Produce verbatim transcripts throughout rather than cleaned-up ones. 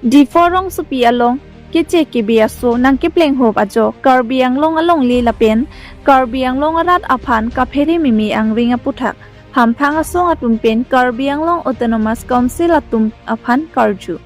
Diphu rongsopi along keche kebe aso nangkeplenghup ajo Karbi Anglong alongle lapen Karbi Anglong arat aphan kaphere meme angring aputhak hamphang asong atum pen Karbi Anglong Autonomous Council atum aphan karju.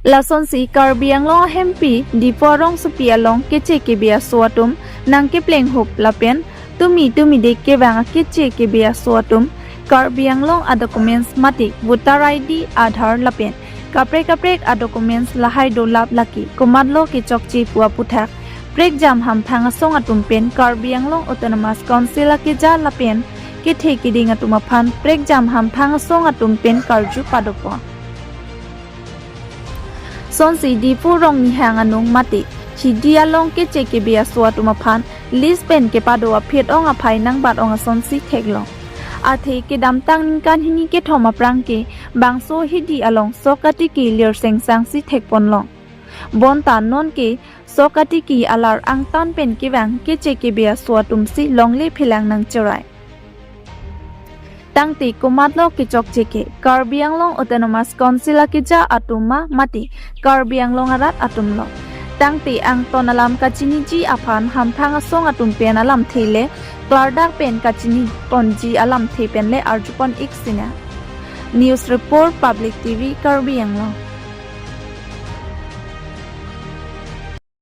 Lasonsi Karbi Anglong ahempi Diphu rongsopi along keche kebe aso atum nangkeplenghup lapen tumi tumi de kevang akeche kebe aso atum Karbi Anglong a documents mate voter I D, Aadhaar lapen kaprek kaprek a documents lahai dolap lake komatlo kechokche pu aputhak prekjam hamphang asong atum pen Karbi Anglong Autonomous Council akeja lapen kethe keding atum aphan prekjam hamphang asong atum pen karju padopon. Sonsi Diphu Rongnihang anung mate Chidi along keche kebe aso atum aphan list pen kepado aphi ong aphai nangbat ong asonsi theklong. Athe kedamtang ningkan hini kethom aphrang ke bangso Chidi along sok atiki lir sengsang si thekponlong. Bonta non ke sok atiki alar angtan pen kevang keche kebe aso atum si longle phelang nangcherai. Tangte komatlo kechokche ke Karbi Anglong Autonomous Council akeja atum ma mate Karbi Anglong arat atumlo. Tangte angton alam kachiniji aphan hamphang asong atum pen alamthe le klardak pen kachiniponji alamthe pen le arjupon ik sinang. News report, Public T V, Karbi Anglong.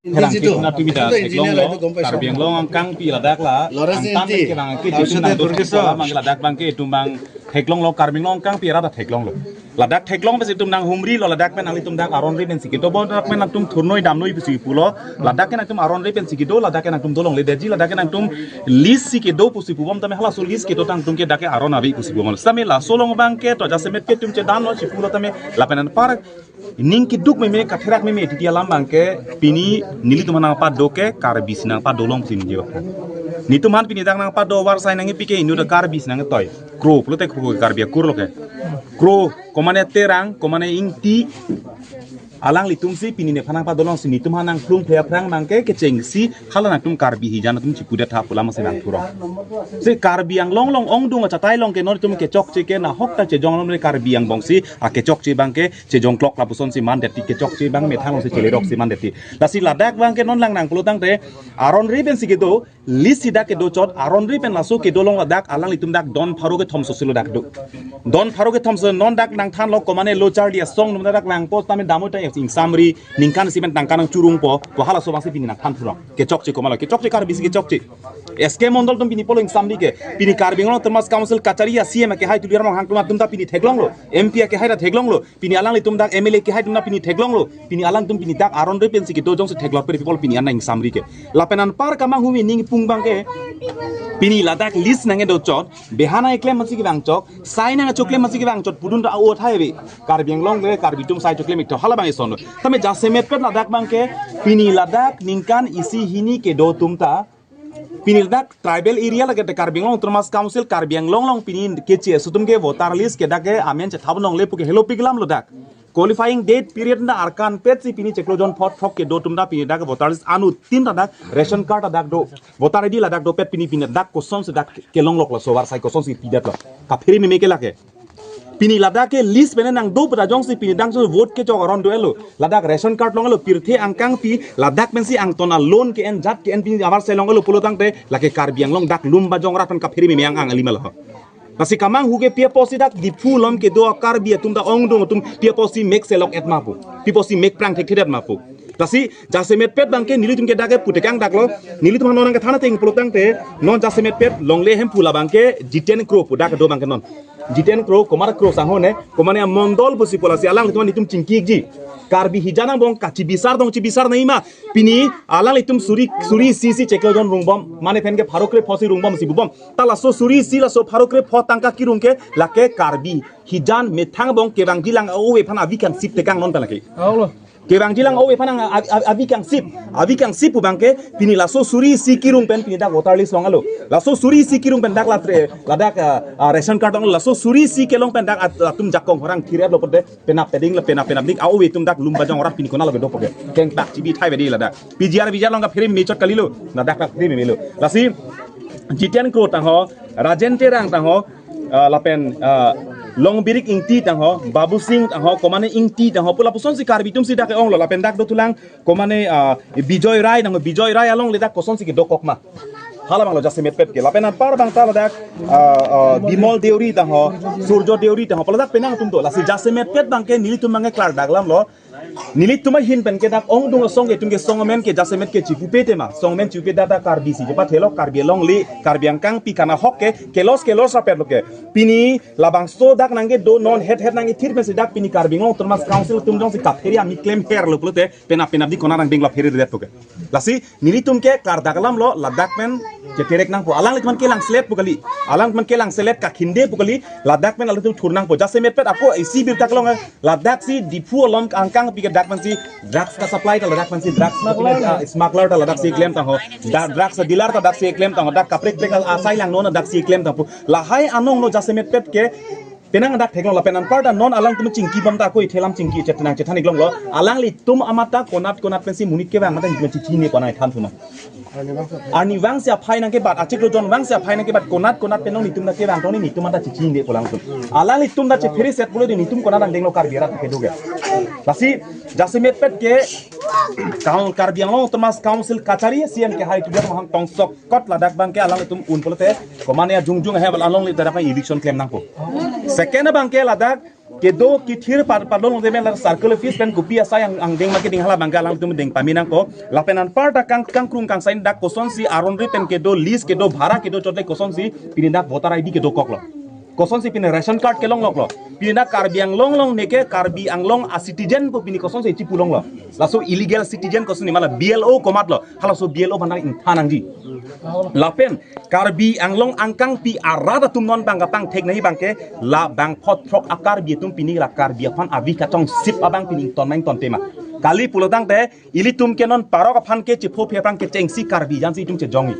Pherangke tumi ta theklonglo, Karbi Anglong angkangpi ladak la, Lawrence angtan N T. Pen kevang ke jitum nang dot theklong abang ke ladak abang ke itum abang theklonglo, Karbi Anglong angkangpi arat ta theklonglo. Ladak theklong pensi itum nanghumrilo, ladak pen nanglitum dak aron ri pensi kedo, bonta dak pen nangtum thurnoi damnoi pusi pulo, ladak ke nangtum aron ri pensi kedo, ladak ke nangtum dolongledetji, ladak ke nangtum list si kedo pusi pubom tame halaso list kedo tangtum ke dak ke aron ave pusi pubom. Tame laso along abang ke to jasemet ke itum chedanlo si pulo tame lapen anpar ning keduk meme, katherak meme, titi alam abang ke pini nelitum aphan nangpado ke Karbi si nangpado longsi ningje aphan. Netum aphan pini dak nangpado avarsai nangkipi ke inut Karbi si nangtoi. Kro pulote kro Karbi akur lo ke. Kro, komane Terang, komane Ingti, alanglitum si pini nephan nangpado longsi netum aphan nangphlung phe aphrang abang ke kechengsi hala nangtum Karbi hijan atum chipudet tha pu alam si nangthurong. Si Karbi Anglong along ongdung achatai along ke non itum kechokche ke nahok ta chejong along le Karbi angbong si akechokche abang ke chejongklok lapusonsi mandetji, kechokche abang methang alongsi chelerok si mandetji. Lasi ladak abang ke non lang nang pulo tangte aron ri pensi kedo, list si dak kedo chot, aron ri pen laso kedo along ladak alanglitum dak don pharo kethom sosilo dak do. Don pharo kethom so non dak nangthanlo, komane lo charli asong num dak nangpo tame damo ta ingsam ri ningkan isi pen tangka nangchurungpo, ko halaso abang si pini nangthan thurong. Kechokche komatlo, kechokche Karbi si kechokche. S K Mondol atum pini pulo ingsam ri ke. Pini Karbi Anglong Autonomous Council kachari a C E M akehai Tuliram Ronghang atum, atum ta pini theklonglo. M P akehai ta theklonglo. Pini alanglitum dak M L A akehai atum ta pini theklonglo. Pini alangtum pini dak aron ri pensi kedo jongsi theklong pe people pini an nang ingsam ri ke. Lapen anpar kamanghu mi ning pung abang ke. Pini ladak list nangkedo chot, behana keklem masi kevang chot, sai nangchoklem masi kevang chot, pudun ta a-ot hai ave. Karbi Anglong le Karbi atum sai choklem ik tho hala abang ison. Tame jasemet pet ladak abang ke, pini ladak ningkan isi hini kedo atum ta, pini ladak tribal area lake te Karbi Anglong Autonomous Council Karbi Anglong along pini keche aso atum ke voter list ke dak ke amen chethap longle pu ke helopik alam lo dak. Qualifying date period na arkan pet si pini chiklo jon phongo thok kedo atum ta pini dak voter list anuttin ta dak ration card ta dak do. Voter I D ladak dopet pini pini dak kosonsi dak kelonglok laso avarsai kosonsi pidetlo. Kaphere meme ke lake. Pini ladak ke list pen nangdo pu ta jongsi pini dak jong vote kechok aron do-etlo. Ladak ration card longlo, pirthe angkangpi ladak pensi angton alon ke-en jat ke-en pini avarsai longlo pulo tangte lake Karbi Anglong dak lum bajong rat pen kaphere meme ang ang alimalo. Lasi kamanghu ke pi apotsi dak Diphu along kedo a-Karbi atum ta ongdung atum pi apotsi mek selok-et ma pu. Pi apotsi mek prang thekthedet ma pu. Lasi jasemet pet abang ke nelitum ke dak ke putekang daklo, nelitum aphan non nangkethan ateng pulo tangte non jasemet pet longle hemphu labang ke Jiten Kro pu dak do abang ke non. Jiten Kro, Kumar Kro sangho ne, komane mondol pusi pu lasi alanglitum netum chingki ikji. Karbi hijan angbong kachibisar dong chibisar nangji ma. Pini alanglitum suri suri isi si chiklo jon rungbom, mane pen ke pharo kre pho si rungbom si bubom. Ta laso suri isi laso pharo kre pho tangka kirung ke lake Karbi hijan methang angbong kevangjilang a-ove aphan avi kangsip tekang non pen lake. Kevangjilang a-ove aphan ang a-, a-, avi kangsip, avi kangsip pu abang ke pini laso suri isi kirung pen pini dak voter list longlo. Laso suri isi kirung pen dak latre, ladak, ah, ah, ration card longlo. Laso suri isi kelong pen dak at-, atum jakong horang thirep lo pute penap peding le penap penap dik a-ove atum dak lum bajong rat pini konatlo kedo pu ke. Kengpak chibi thai bedi ladak. P G R V G R along kaphere meme chot kalilo. Ladak kaphere meme lo. Lasi Jiten Kro tangho, Rajen Terang tangho, ah, lapen, ah, Longbirik Ingti tangho, Babu Singh tangho, komane Ingti tangho, pu lapusonsi Karbi atumsi dak ke-onglo, lapen dak dothulang, komane, ah, Bijoy Rai tangho, Bijoy Rai alongle dak kosonsi kedokok ma. Hala abanglo jasemetpet ke, lapen anpar abang ta ladak, ah, ah, Bimol Deuri tangho, Surjo Deuri tangho, pu ladak penang atum do, lasi jasemetpet abangke nelitum abangke klardak alamlo, nelitum ahin pen ke dak ongdung asong ke itum ke song amen ke jasemet ke chipupe tema. Song amen chipupe dak dak Karbi si chepathelo, Karbi alongle, Karbi angkangpi kana ahok ke, kelos kelos rapetlo ke. Pini labangso dak nangkedo non het het nangkethir pensi dak pini Karbi Anglong Autonomous Council atum jongsi kaphere ami klemherlo pulote penap penapdi konat angdeng la phere det puke. Lasi nelitum ke klardak alamlo, ladak pen cheterek nangpo. Alanglitum an kelangselet pu kali. Alanglitum an kelangselet kakhinde pu kali. Ladak pen alanglitum thur nangpo. Jasemetpet ako isi birta kelong, ladaksi Diphu along angkangpi ke dak pensi drugs ka-supply ta ladak pensi drugs, ah, smuggler ta ladaksi klem tangho. Da drugs dealer ta daksi klem tangho. Dak kaprek prek asai langno na daksi klem tangpo. Lahai anong no jasemetpet ke penang dak theklong lapen anpar ta non alangtum chingki bom ta ako ithelam chingki chetnang chethan iklonglo. Alanglitum amat ta konat konat pensi monit kevang mate chingki ne konai than thuna. Arnivangsi aphai nangkebat, achiklo jonvangsi aphai nangkebat, konat konat pen nelitum ta kevang tong nelitum anta chichinine pu alangtum. Alanglitum ta chephere set pulo di nelitum konat angdenglo Karbi arat kedo ke. Lasi jasemetpet ke Kar-, Karbi Anglong Autonomous Council kachari C M kehai Tuliram Ronghang tongsok kot ladak abangke alanglitum un pulote komane ajungjung ahem alongle ladak abang eviction klem nangpo. Second abangke ladak kedo kethir par padon longde men la circle office pen kopi asai ang angdeng ma keding hala abangke alangtum deng pame nangpo. Lapen anpar ta kang kangkrung kangsai dak kosonsi aron ri pen kedo lease kedo bhara kedo chote kosonsi pini dak voter I D kedokoklo. Kosonsi pini ration card kelongloklo. Pini dak Karbi Anglong along neke Karbi Anglong a-citizen pu pini kosonsi chipulonglo. Laso illegal citizen kosonsi mala B L O komatlo. Halaso B L O abang ingthan nangji. Lapen Karbi Anglong angkangpi arat atum non abang kapangthek nangji abangke labang phot throk a-Karbi atum pini la Karbi aphan avi kachongsip abang pini ington ma ington tema. Kali pulo tangte ilitum ke non parok aphan ke chipho phe aphan kechengsi Karbi jansi itum chejongji.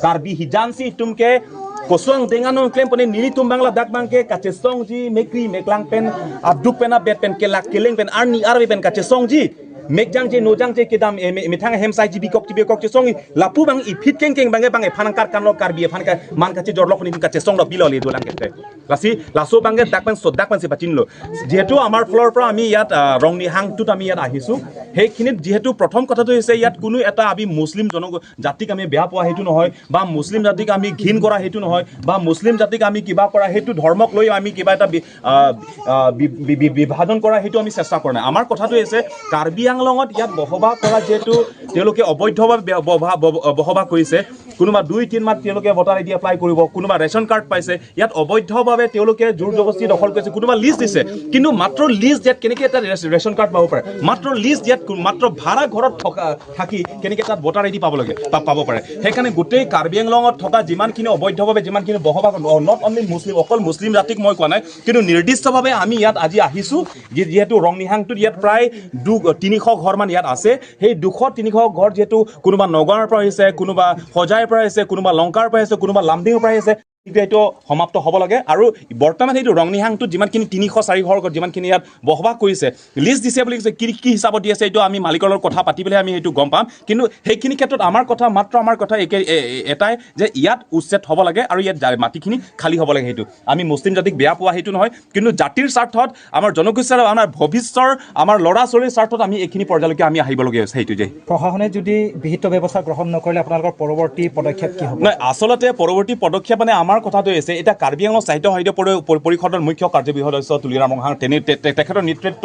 Karbi hijansi itum ke koson dengan non klem pone nelitum abang ladak abangke kachesongji mekri meklang pen aduk pen abet pen kelak keleng pen arni arve pen kachesongji. Mekjangje nojangje kedam, eh, me-, methang hem saiji bikok chibikok chesongji. Lapu abang iphit kengkeng abangke abang ephan angkar kanlo Karbi ephan ka man kachejorlok ni kachesonglo bilo le dolang kete. Lasi laso abangke dak pen so dak pensi pachinilo. যিহেতু আমাৰ ফালৰ পৰা আমি ইয়াত, আহ, ৰং নিহাংটোত আমি ইয়াত আহিছো, সেইখিনিত যিহেতু প্ৰথম কথাটো হৈছে ইয়াত কোনো এটা আমি মুছলিম জন-, জাতিক আমি বেয়া পোৱা সেইটো নহয় বা মুছলিম জাতিক আমি ঘিণ কৰা সেইটো নহয় বা মুছলিম জাতিক আমি কিবা কৰা সেইটো ধৰ্মক লৈ আমি কিবা এটা বি-, আহ, আহ, বি-, বি-, বি-, বিভাজন কৰা সেইটো আমি চেষ্টা কৰা নাই। আমাৰ কথাটো হৈছে কাৰ্বি আংলঙত ইয়াত বসবাস কৰা যিহেতু তেওঁলোকে অবৈধভাৱে বে-, বসা-, ব-, বসবাস কৰিছে, কোনোবা দুই তিন মাহ তেওঁলোকে ভোটাৰ আই ডি এপ্লাই কৰিব, কোনোবা ৰেচন কাৰ্ড পাইছে, ইয়াত অবৈধভাৱে তেওঁলোকে জোৰ জবৰদস্তি দখল কৰিছে, কোনোবা লিষ্ট দিছে, কিন্তু মাত্ৰ লিষ্ট দিয়াত কেনেকে এটা ৰেচ-, ৰেচন কাৰ্ড পাব পাৰে, মাত্ৰ লিষ্ট দিয়াত কো-, মাত্ৰ ভাড়া ঘৰত থকা থাকি কেনেকে তাত ভোটাৰ আই ডি পাব লাগে, পা-, পাব পাৰে। সেইকাৰণে গোটেই কাৰ্বি আংলঙত থকা যিমানখিনি অবৈধভাৱে যিমানখিনি বসবাস, not only মুছলিম, অকল মুছলিম জাতিক মই কোৱা নাই, কিন্তু নিৰ্দিষ্টভাৱে আমি ইয়াত আজি আহিছো, যি-, যিহেতু ৰং নিহাংটোত ইয়াত প্ৰায় দু-, তিনিশ ঘৰমান ইয়াত আছে। সেই দুশ তিনিশ ঘৰ যিহেতু কোনোবা নগাঁৱৰ পৰা আহিছে, কোনোবা হোজাইৰ পৰা আহিছে, কোনোবা লংকাৰ পৰা আহিছে, কোনোবা লামডিঙৰ পৰা আহিছে, এতিয়া এইটো সমাপ্ত হ'ব লাগে। আৰু বৰ্তমান সেইটো ৰং নিহাংটোত যিমানখিনি তিনিশ চাৰি ঘৰ যিমানখিনি ইয়াত বসবাস কৰিছে, লিষ্ট দিছে বুলি কৈছে, কি, কি হিচাপত দি আছে, এইটো আমি মালিকৰ লগত কথা পাতি পেলাই আমি সেইটো গম পাম। কিন্তু সেইখিনি ক্ষেত্ৰত আমাৰ কথা, মাত্ৰ আমাৰ কথা একে, এ-, এ-, এটাই যে ইয়াত উচ্ছেদ হ'ব লাগে আৰু ইয়াত জা-, মাটিখিনি খালী হ'ব লাগে। সেইটো আমি মুছলিম জাতিক বেয়া পোৱা সেইটো নহয়, কিন্তু জাতিৰ স্বাৰ্থত, আমাৰ জনগোষ্ঠীৰ, আমাৰ ভৱিষ্যতৰ, আমাৰ ল'ৰা ছোৱালীৰ স্বাৰ্থত আমি এইখিনি পৰ্যায়লৈকে আমি আহিবলগীয়া হৈছে। সেইটো যে প্ৰশাসনে যদি বিহিত ব্যৱস্থা গ্ৰহণ নকৰিলে আপোনালোকৰ পৰৱৰ্তী পদক্ষেপ কি হ'ব? নাই, আচলতে পৰৱৰ্তী পদক্ষেপ মানে আমাৰ কথাটো হৈছে, এতিয়া কাৰ্বি আংলং সাহিত্য সাহিত্য পৰি-, পৰি-, পৰিষদৰ মুখ্য কাৰ্যবাহী সদস্য তুলিৰাম ৰংহাং তেনে-, তে-, তে-, তেখেতৰ নেতৃত্ব,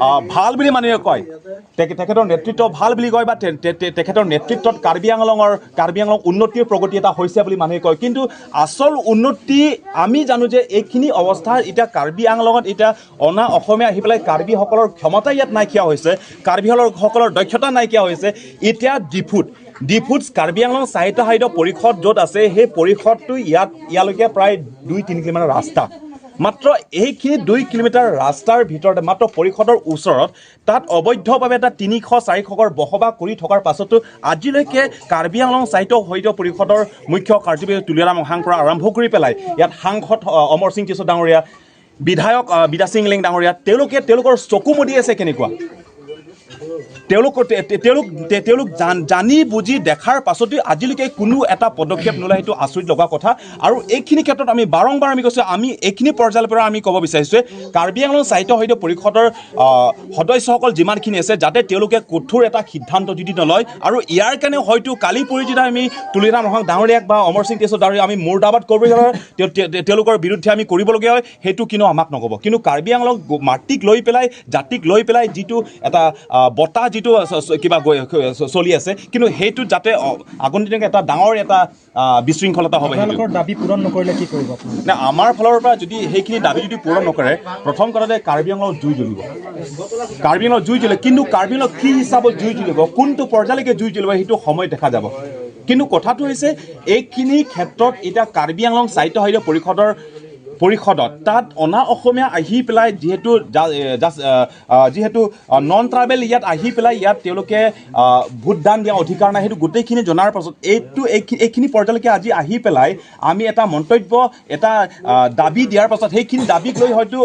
আহ, ভাল বুলি মানুহে কয়। তে-, তেখেতৰ নেতৃত্ব ভাল বুলি কয় বা তে-, তে-, তে-, তেখেতৰ নেতৃত্বত কাৰ্বি আংলঙৰ, কাৰ্বি আংলং উন্নতিৰ প্ৰগতি এটা হৈছে বুলি মানুহে কয়। কিন্তু আচল উন্নতি আমি জানো যে এইখিনি অৱস্থা এতিয়া কাৰ্বি আংলঙত এতিয়া অনা অসমে আহি পেলাই কাৰ্বিসকলৰ ক্ষমতা ইয়াত নাইকিয়া হৈছে, কাৰ্বিসকলৰ দক্ষতা নাইকিয়া হৈছে। এতিয়া ডিফুত, ডিফুত কাৰ্বি আংলং সাহিত্য সাহিত্য পৰিষদ য'ত আছে, সেই পৰিষদটো ইয়াত, ইয়ালৈকে প্ৰায় দুই তিনি কিলোমিটাৰ ৰাস্তা। মাত্ৰ এইখিনি দুই কিলোমিটাৰ ৰাস্তাৰ ভিতৰতে মাত্ৰ পৰিষদৰ ওচৰত তাত অবৈধভাৱে এটা তিনিশ চাৰিশ ঘৰ বসবাস কৰি থকাৰ পাছতো আজিলৈকে কাৰ্বি আংলং সাহিত্য সাহিত্য পৰিষদৰ মুখ্য কাৰ্যবাহী তুলিৰাম ৰংহাং পৰা আৰম্ভ কৰি পেলাই ইয়াত সাংসদ, আহ, অমৰ সিং টিছ' ডাঙৰীয়া, বিধায়ক, আহ, বিদ্যা সিং ইংলেং ডাঙৰীয়া, তেওঁলোকে তেওঁলোকৰ চকু মুদি আছে কেনেকুৱা। তেওঁলোকৰ তে- তে- তেওঁলোক তে- তেওঁলোক জান- জানি বুজি দেখাৰ পাছতো আজিলৈকে কোনো এটা পদক্ষেপ নোলায়, সেইটো আচৰিত লগা কথা। আৰু এইখিনি ক্ষেত্ৰত আমি বাৰম্বাৰ আমি কৈছোঁ, আমি এইখিনি পৰ্যায়ৰ পৰা আমি ক'ব বিচাৰিছোঁ যে কাৰ্বি আংলং স্বায়ত্তশাসিত পৰিষদৰ আহ, সদস্যসকল যিমানখিনি আছে, যাতে তেওঁলোকে কঠোৰ এটা সিদ্ধান্ত যদি নলয়। আৰু ইয়াৰ কাৰণে হয়তো কালি পৰহি যেতিয়া আমি তুলিৰাম ৰংহাং ডাঙৰীয়াক বা অমৰ সিং টিছো ডাঙৰীয়াক আমি মুৰ্দাবাদ কৰিব লগা হয়, তেওঁ- তেওঁ- তেওঁলোকৰ বিৰুদ্ধে আমি কৰিবলগীয়া হয়, সেইটো কিন্তু আমাক নক'ব। কিন্তু কাৰ্বি আংলং গ- মাটিক লৈ পেলাই, জাতিক লৈ পেলাই যিটো এটা আহ, বতাহ যিটো চ- চ- কিবা গৈ- চ- চলি আছে, কিন্তু সেইটো যাতে অ- আগন্তুক এটা ডাঙৰ এটা আহ, বিশৃংখলতা হ'ব সেইটো। আপোনালোকৰ দাবী পূৰণ নকৰিলে কি কৰিব আপুনি? না, আমাৰ ফালৰ পৰা যদি সেইখিনি দাবী যদি পূৰণ নকৰে, প্ৰথম কথাতে কাৰ্বি আংলঙত জুই জ্বলিব। কাৰ্বি আংলঙত জুই জ্বলে, কিন্তু কাৰ্বি আংলঙত কি হিচাপত জুই জ্বলিব, কোনটো পৰ্যায়লৈকে জুই জ্বলিব, সেইটো সময় দেখা যাব। কিন্তু কথাটো হৈছে, এইখিনি ক্ষেত্ৰত এতিয়া কাৰ্বি আংলং স্বায়ত্তশাসিত পৰিষদৰ পৰিষদত তাত অনা অসমীয়া আহি পেলাই যিহেতু জা- এ, জাছ- আহ, আহ, যিহেতু নন ট্ৰাইবেল ইয়াত আহি পেলাই ইয়াত তেওঁলোকে আহ, ভোটদান দিয়া অধিকাৰ নাই, সেইটো গোটেইখিনি জনাৰ পাছত এইটো এইখি- এইখিনি পৰ্যায়লৈকে আজি আহি পেলাই আমি এটা মন্তব্য, এটা আহ, দাবী দিয়াৰ পাছত সেইখিনি দাবীক লৈ হয়তো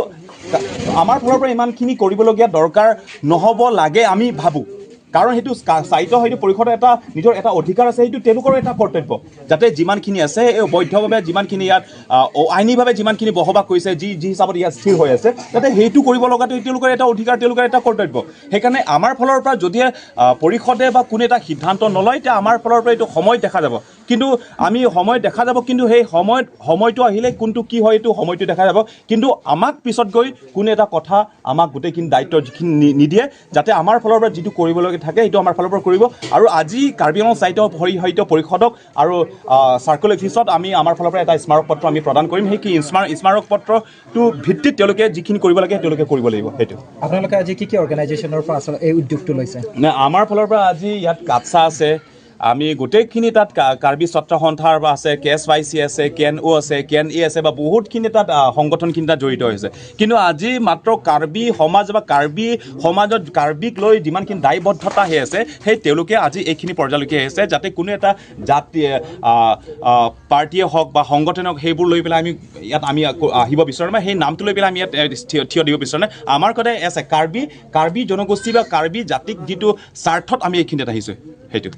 আমাৰ ফালৰ পৰা ইমানখিনি কৰিবলগীয়া দৰকাৰ নহ'ব লাগে আমি ভাবোঁ। কাৰণ সেইটো স্বায়ত্তশাসিত পৰিষদৰ এটা নিজৰ এটা অধিকাৰ আছে, সেইটো তেওঁলোকৰো এটা কৰ্তব্য। যাতে যিমানখিনি আছে, এই অবৈধভাৱে যিমানখিনি ইয়াত আহ, অ- আইনীভাৱে যিমানখিনি বসবাস কৰিছে, যি যি হিচাপত ইয়াত স্থিৰ হৈ আছে, যাতে সেইটো কৰিব লগাটো তেওঁলোকৰ এটা অধিকাৰ, তেওঁলোকৰ এটা কৰ্তব্য। সেইকাৰণে আমাৰ ফালৰ পৰা যদি আহ, পৰিষদে বা কোনো এটা সিদ্ধান্ত নলয়, তেতিয়া আমাৰ ফালৰ পৰা এইটো সময় দেখা যাব। কিন্তু আমি সময় দেখা যাব, কিন্তু সেই সময়ত সময়টো আহিলে কোনটো কি হয়, এইটো সময়টো দেখা যাব। কিন্তু আমাক পিছত গৈ কোনো এটা কথা আমাক গোটেইখিনি দায়িত্ব যিখিনি নি- নিদিয়ে, যাতে আমাৰ ফালৰ পৰা যিটো কৰিবলগীয়া থাকে, সেইটো আমাৰ ফালৰ পৰা কৰিব। আৰু আজি কাৰ্বি আংলং স্বায়ত্তশাসিত পৰি- সাহিত্য পৰিষদক আৰু চাৰ্কল অফিচত আমি আমাৰ ফালৰ পৰা এটা স্মাৰক পত্ৰ আমি প্ৰদান কৰিম। সেই কি স্মাৰ- স্মাৰক পত্ৰটো ভিত্তিত তেওঁলোকে যিখিনি কৰিব লাগে, তেওঁলোকে কৰিব লাগিব। সেইটো আপোনালোকে আজি কি কি অৰ্গেনাইজেশ্যনৰ পৰা আচলতে এই উদ্যোগটো লৈছে? নে, আমাৰ ফালৰ পৰা আজি ইয়াত কাটচা আছে, আমি গোটেইখিনি তাত কা- কাৰ্বি ছাত্ৰ সন্থাৰ পৰা আছে, কে এছ ৱাই চি আছে, কে এন অ' আছে, কে এন এ আছে, বা বহুতখিনি তাত আহ, সংগঠনখিনি তাত জড়িত হৈছে। কিন্তু আজি মাত্ৰ কাৰ্বি সমাজ বা কাৰ্বি সমাজত কাৰ্বিক লৈ যিমানখিনি দায়বদ্ধতা হৈ আছে, সেই তেওঁলোকে আজি এইখিনি পৰ্যায়লৈকে আহিছে, যাতে কোনো এটা জাতি আহ, আহ, পাৰ্টিয়ে হওক বা সংগঠনে হওক, সেইবোৰ লৈ পেলাই আমি ইয়াত আমি আকৌ আহিব বিচৰা নাই, সেই নামটো লৈ পেলাই আমি ইয়াত এ, থিয় থিয় দিব বিচৰা নাই। আমাৰ কথা আছে, কাৰ্বি কাৰ্বি জনগোষ্ঠী বা কাৰ্বি জাতিক যিটো স্বাৰ্থত আমি এইখিনিত আহিছোঁ, সেইটো।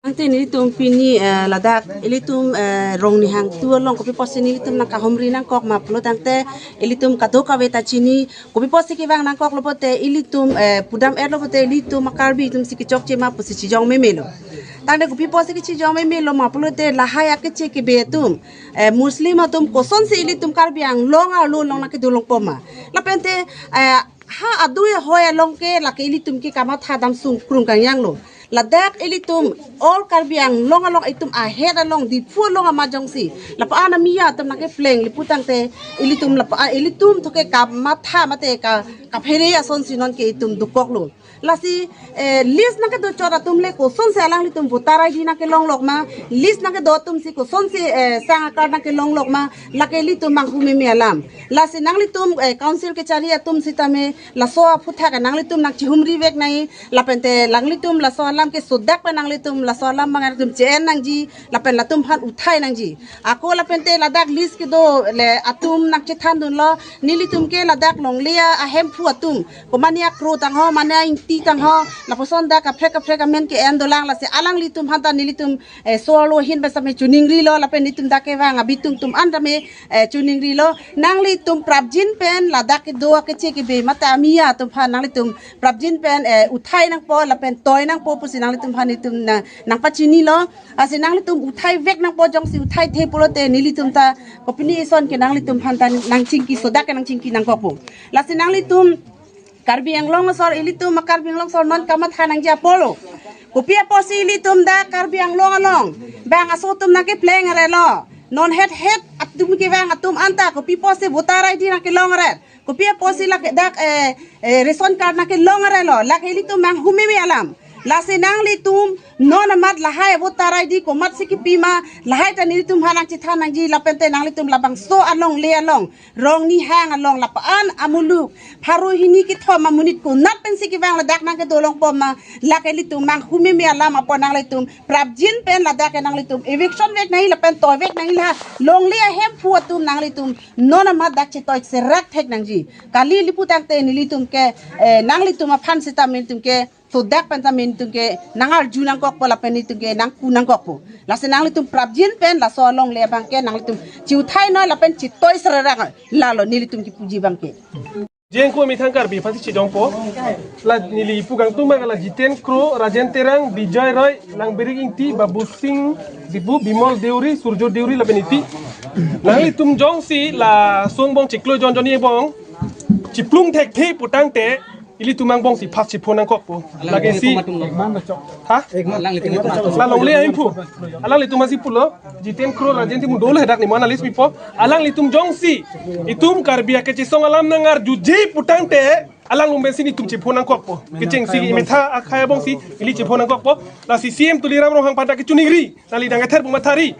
Ante nelitum pini eh, ladak ilitum eh, rong nihang tu along kopi posi nelitum nangkahumri nangkok ma pulo tangte ilitum kadokave ta chini kopi posi kevang nangkoklo pote ilitum eh, pudam-etlo pote ilitum a-Karbi atum si kechokche ma pusi chijong memelo. Tangte kopi posi kechijong memelo ma pulote lahai akeche kebe atum eh, Muslim atum kosonsi ilitum Karbi Anglong arlo along nangkedolongpo ma. Lapente eh, ha adui ahoi along ke lake ilitum ke kamatha damsung krung kangyanglo. Ladak ilitum all Karbi Anglong along itum ahet along Diphu along ama jongsi lapu-an amiya atum nangkepleng lapu tangte ilitum lapu-an ilitum thoke kamatha mate ka kaphere asonsi non ke itum dokoklo. Lasi eh, list nangkedochot atum le kosonsi alanglitum voter I D nangkelonglok ma, list nangkedo atumsi kosonsi eh, sang a-card nangkelonglok ma, lake ilitum manghu meme alam. Lasi nanglitum eh, council kechari atum sitame laso aphuthak nanglitum nangchihumri vek nai, lapente nanglitum laso alam ke sodak pen nanglitum laso alam bang nanglitum che-en nangji, lapen latum aphan uthai nangji. Ako lapente ladak list kedo le atum nangchethandunlo, nelitum ke ladak longle ahemphu atum, komane a-crore tangho, mane a-ingti tangho, lapuson dak kaprek kaprek amen ke-en dolang, lasi alanglitum aphanta nelitum eh, so-arlo ahin pen sitame choningrilo, lapen nelitum dak kevang abitung atum an tame eh, choningrilo. Nanglitum prapjin pen ladak kedo akeche kebe mate amiya atum aphan nanglitum prapjin pen eh, uthai nangpo lapen toi nangpo pusi nanglitum aphan nelitum na nangpachinilo. Lasi nanglitum uthai vek nangpo, jongsi uthaithe pulote nelitum ta kopine ison ke nanglitum aphanta nangchingki sodak ke nangchingki nangkokpo. Lasi nanglitum Karbi Anglong asor ilitum a-Karbi Anglong asor non kamatha nangji apotlo. Kopi apotsi ilitum dak Karbi Anglong along bang aso atum nangkepleng arelo. Non het het atum kevang atum anta kopi apotsi voter I D nangkelong aret. Kopi apotsi lake dak eh, eh, ration card nangkelong arelo. Lake ilitum manghu meme alam. Lasi nanglitum non amat lahai voter I D komatsi kipi ma, lahai ta nelitum aphan nangchethan nangji, lapente nanglitum labangso alongle along, Rongnihang along, lapu-an amuluk pharo hini kethom amonit konat pensi kevang, ladak nangkedo longpo ma, lake ilitum mang humeme alam apot nanglitum prapjin pen ladak ke nanglitum eviction vek nangji lapen toivek nangji, la longle ahemphu atum nanglitum non amat dak chetoi serak thek nangji. Kali ili pu tangte nelitum ke, eh, nanglitum aphan seta nelitum ke sodak pen ta nelitum ke nangarju nangkokpo lapen nelitum ke nangku nangkokpo. Lasi nanglitum prapjin pen laso alongle abang ke nanglitum chiuthai noi lapen chitoi serak noi, lalo nelitum kipuji abang ke. Jengko methang Karbi aphansi chejongpo. La neli ipu kangtung abang la Jiten Kro, Rajen Terang, Bijoy Roy, Langberik Ingti, Babu Singh Dipu, Bimol Deuri, Surjo Deuri lapen Ingti. Nanglitum jongsi laso angbong chiklo jon jonni angbong chiplung thekthe pu tangte ilitum angbongsi first chephone nangkokpo. Lake si, ha? Alanglitum atum. La longle ahemphu. Alanglitum asi pulo. Jiten Kro, Rajen Timung dolo, hadak ni mo analyst pipo. Alanglitum jongsi itum Karbi akechesong alam nangarjuji pu tangte alanglitum pensi nelitum chephone nangkokpo. Kechengsi imetha akhai angbongsi ili chephone nangkokpo. Lasi C M Tuliram Ronghang aphan ta kechiningri, neli dang ether bung mathari.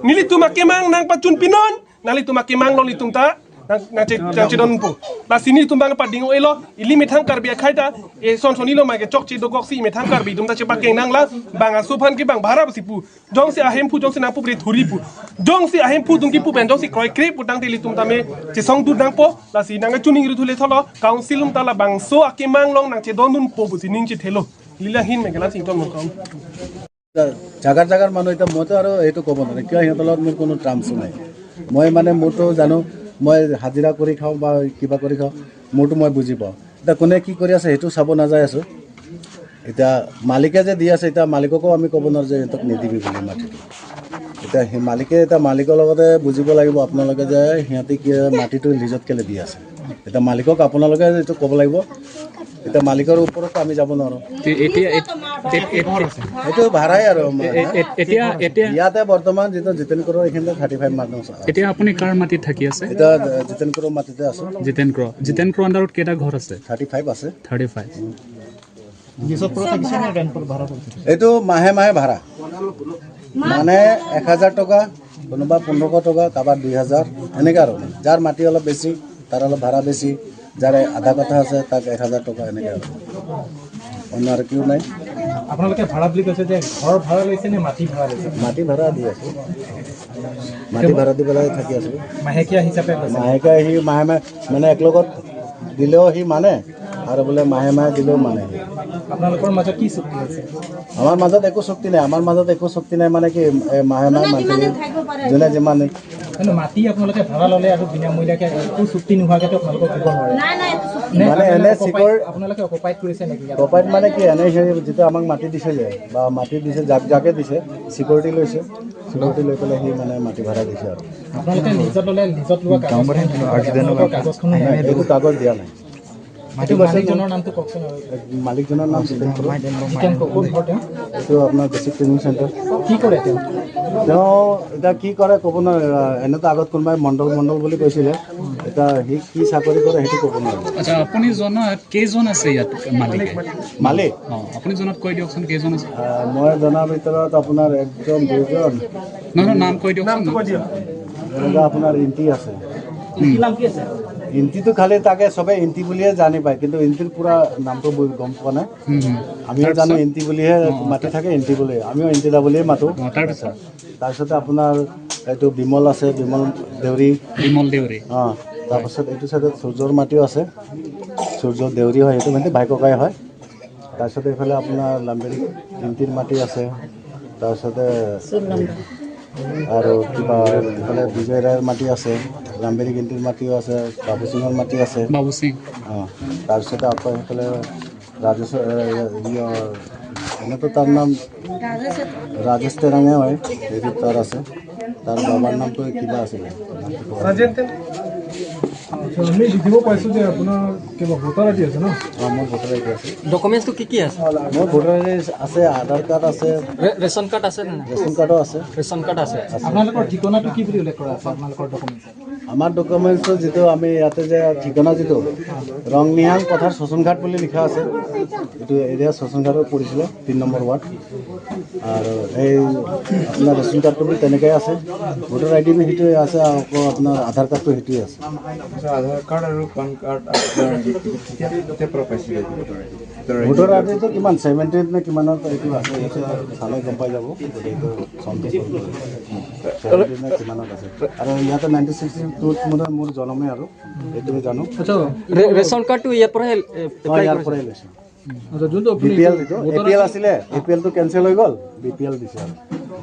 Nelitum akemang nangpachun pinon, nanglitum akemang along nelitum ta nang, nangche, nangchedonpo. Lasi nelitum abang pading o elo, ili methang Karbi akhai ta, e son sonni lo mai kechokche dokoksi methang Karbi atum ta chepakeng nang, la bang aso aphan ke bang bhara pusi pu. Jongsi ahemphu jongsi nangpu bre thuri pu. Jongsi ahemphu atum kipu pen jongsi kroikre pu tangte ilitum tame chesong dur nangpo, lasi nangkechiningri thule tholo, council atum ta labangso akemang along nangchedondunpo pusi ning chethelo. Lila hin megala sington mukam. জাগাৰ জাগাৰ মানুহ এতিয়া মইতো আৰু এইটো ক'ব নোৱাৰিম, কিয় সিহঁতৰ লগত মোৰ কোনো টাৰ্মছো নাই। মই মানে মোৰতো জানো, মই হাজিৰা কৰি খাওঁ বা কিবা কৰি খাওঁ, মোৰতো মই বুজি পাওঁ। এতিয়া কোনে কি কৰি আছে সেইটো চাব নাযায় আছো। এতিয়া মালিকে যে দি আছে, এতিয়া মালিককো আমি ক'ব নোৱাৰো যে সিহঁতক নিদিবি বুলি মাটিটো। এতিয়া সেই মালিকে, এতিয়া মালিকৰ লগতে বুজিব লাগিব আপোনালোকে যে সিহঁতে কি মাটিটো লিজত কেলে দি আছে। এতিয়া মালিকক আপোনালোকে এইটো ক'ব লাগিব। এতিয়া মালিকৰ ওপৰতো আমি যাব নোৱাৰো। এ-, এতিয়া, এ-, এ-, এ-, এইটো ভাড়াই আৰু আমাৰ, এ-, এ-, হা? এতিয়া, এতিয়া ইয়াতে বৰ্তমান যিটো জিতেন কৰৰ এইখিনিতে থাৰ্টি ফাইভ মানুহ আছে। এতিয়া আপুনি কাৰ মাটিত থাকি আছে? এতিয়া জিতেন কৰৰ মাটিতে আছো। জিতেন কৰৰ, জিতেন কৰৰ আণ্ডাৰত কেইটা ঘৰ আছে? থাৰ্টি ফাইভ আছে। Thirty five. লিজত পুৰা থাকিছে নে ৰেণ্টত ভাড়া কৰিছে? এইটো মাহে মাহে ভাড়া, মানে এক হাজাৰ টকা, কোনোবা পোন্ধৰশ টকা, কাৰোবাৰ দুই হাজাৰ, এনেকে আৰু। যাৰ মাটি অলপ বেছি, তাৰ অলপ ভাড়া বেছি, যাৰ আধা কথা আছে, তাক এক হাজাৰ টকা, এনেকে আৰু। অন্য আৰু কিয় নাই। আপোনালোকে ভাড়া বুলি কৈছে যে ঘৰ ভাড়া লৈছে নে মাটি ভাড়া লৈছে? মাটি ভাড়া দি আছো। মাটি ভাড়া দি পেলাই থাকি আছো। মাহেকীয়া হিচাপে লৈছে? মাহেকীয়া সি মাহে মাহে, মানে, এক লগত দিলেও সি মানে, আৰু বোলে মাহে মাহে দিলেও মানে। আপোনালোকৰ মাজত কি চুক্তি আছে? আমাৰ মাজত একো চুক্তি নাই। আমাৰ মাজত একো চুক্তি নাই মানে কি, এ, মাহে মাহে মানে মান্থলি যিমানে থাকিব পাৰে। যোনে যিমানে। কিন্তু মাটি আপোনালোকে ভাড়া ল'লে আৰু বিনামূলীয়াকে একো চুক্তি নোহোৱাকেতো আপোনালোকক দিব নোৱাৰে। নাই, নাই, এইটো চুক্তি নে? মানে এনে আপোনালোকে চিকিউৰ- অকুপাইড, আপোনালোকে অকুপাইড কৰিছে নেকি ইয়াত? অকুপাইড মানে কি, এনে সেই যিটো আমাক মাটি দিছে যে, বা মাটি দিছে, যাক যাকে দিছে, চিকিউৰিটি লৈছে। চিকিউৰিটি লৈ পেলাই সি মানে মাটি ভাড়া দিছে আৰু। আপোনালোকে লিজত ল'লে, লিজত লোৱা কাগজখন, আপোনালোকৰ কাগজখনো নাই? এইটো কাগজ দিয়া নাই। মাটি মালিকজনৰ নামটো কওকচোন আৰু। মালিকজনৰ নাম জিতেন কৰো। জিতেন কৰো, ক'ত ঘৰ তেওঁ? এইটো আপোনাৰ বেচিক ট্ৰেইনিং চেণ্টাৰ। কি কৰে তেওঁ? তেওঁ এতিয়া কি কৰে ক'ব নোৱাৰে। এনেতো আগত কোনোবাই মণ্ডল মণ্ডল বুলি কৈছিলে, এতিয়া সি কি চাকৰি কৰে সেইটো ক'ব নোৱাৰে। আচ্ছা, আপুনি জনাত কেইজন আছে ইয়াত মালিকে? মালিক? অ, আপুনি জনাত কৈ দিয়কচোন, কেইজন আছে? আহ, মই জনাৰ ভিতৰত আপোনাৰ একজন, দুজন। নহয়, নহয়, নাম কৈ দিয়কচোন। নামটো কৈ দিয়ক। এনেকুৱা আপোনাৰ ইণ্টি আছে। হুম। ইণ্টিটো খালি তাকে চবে ইণ্টি বুলিয়ে জানি পায়, কিন্তু ইণ্টিৰ পুৰা নামটো বু-, গম পোৱা নাই। হুম, হুম। আমিও জানো তাৰপিছত? ইণ্টি বুলিহে অ, মাতি থাকে, ইণ্টি বুলি। আমিও ইণ্টি দা বুলিয়ে মাতো। অ, তাৰপিছত? তাৰপিছতে আপোনাৰ এইটো বিমল আছে, বিমল দেউৰী। বিমল দেউৰী। অ, তাৰপিছত এইটো চাইডত সূৰ্যৰ মাটিও আছে। সূৰ্য দেউৰী হয়, এইটো মানে ভাই ককাই হয়। তাৰপিছতে এইফালে আপোনাৰ লাম্বেৰী ইণ্টিৰ মাটি আছে। তাৰপিছতে আৰু কিবা এইফালে বিজয় ৰায়ৰ মাটি আছে, লাম্বেৰী ইণ্টিৰ মাটিও আছে, বাবু সিঙৰ মাটি আছে। বাবু সিং। অ, তাৰপিছতে আকৌ সেইফালে ৰাজেশ, এ, ইয়, এনেতো তাৰ নাম ৰাজেশ তেৰাঙে হয়, সেইটো তাৰ আছে। তাৰ বাবাৰ নামটো কিবা আছিলে? ৰাজেন তেৰাং। আচ্ছা, আমি দেখিব পাইছো যে আপোনাৰ কিবা ভোটাৰ আই ডি আছে ন? অ, মোৰ ভোটাৰ আই ডি আছে। ডকুমেণ্টছটো কি কি আছে? মোৰ ভোটাৰ আই ডি আছে, আধাৰ কাৰ্ড আছে, ৰে-, ৰেচন কাৰ্ড আছে নে নাই? ৰেচন কাৰ্ডো আছে। ৰেচন কাৰ্ড আছে। আপোনালোকৰ ঠিকনাটো কি বুলি উল্লেখ কৰা আছে আপোনালোকৰ ডকুমেণ্টছত? আমাৰ ডকুমেণ্টছত যিটো আমি ইয়াতে যে ঠিকনা যিটো ৰংনিহাং পথাৰ শোষণঘাট বুলি লিখা আছে, এইটো এৰিয়া শোষণঘাটত পৰিছিলে, তিন নম্বৰ ৱাৰ্ড। আৰু এই আপোনাৰ ৰেচন কাৰ্ডটো বুলি তেনেকৈ আছে, ভোটাৰ আই ডি সেইটোৱে আছে, আকৌ আপোনাৰ আধাৰ কাৰ্ডটো সেইটোৱে আছে। আচ্ছা, আধাৰ কাৰ্ড আৰু পান কাৰ্ড আপোনাৰ কেতিয়া, কেতিয়াৰ পৰা পাইছিলে voter I D? Voter I ditto কিমান, ছেভেণ্টিত নে কিমানত এইটো আছে, এইটো চালে গম পাই যাব। গতিকে এইটো চনটো ছেভেণ্টিত নে কিমানত আছে। আৰু ইয়াতে নাইনটিন ছিক্সটি টুত মানে মোৰ জন্মে আৰু এইটোৱে জানো। আচ্ছা, ৰে-, ৰেচন কাৰ্ডটো ইয়াৰ পৰাই, এ, অ, এপ্লাই ইয়াৰ কৰিছে? পৰাই লৈছে। আচ্ছা, যোনটো আপুনি বি পি এল এইটো, voter A P L I D আছিলে, এ পি এলটো কেঞ্চেল হৈ গ'ল, বি পি এল দিছে আৰু।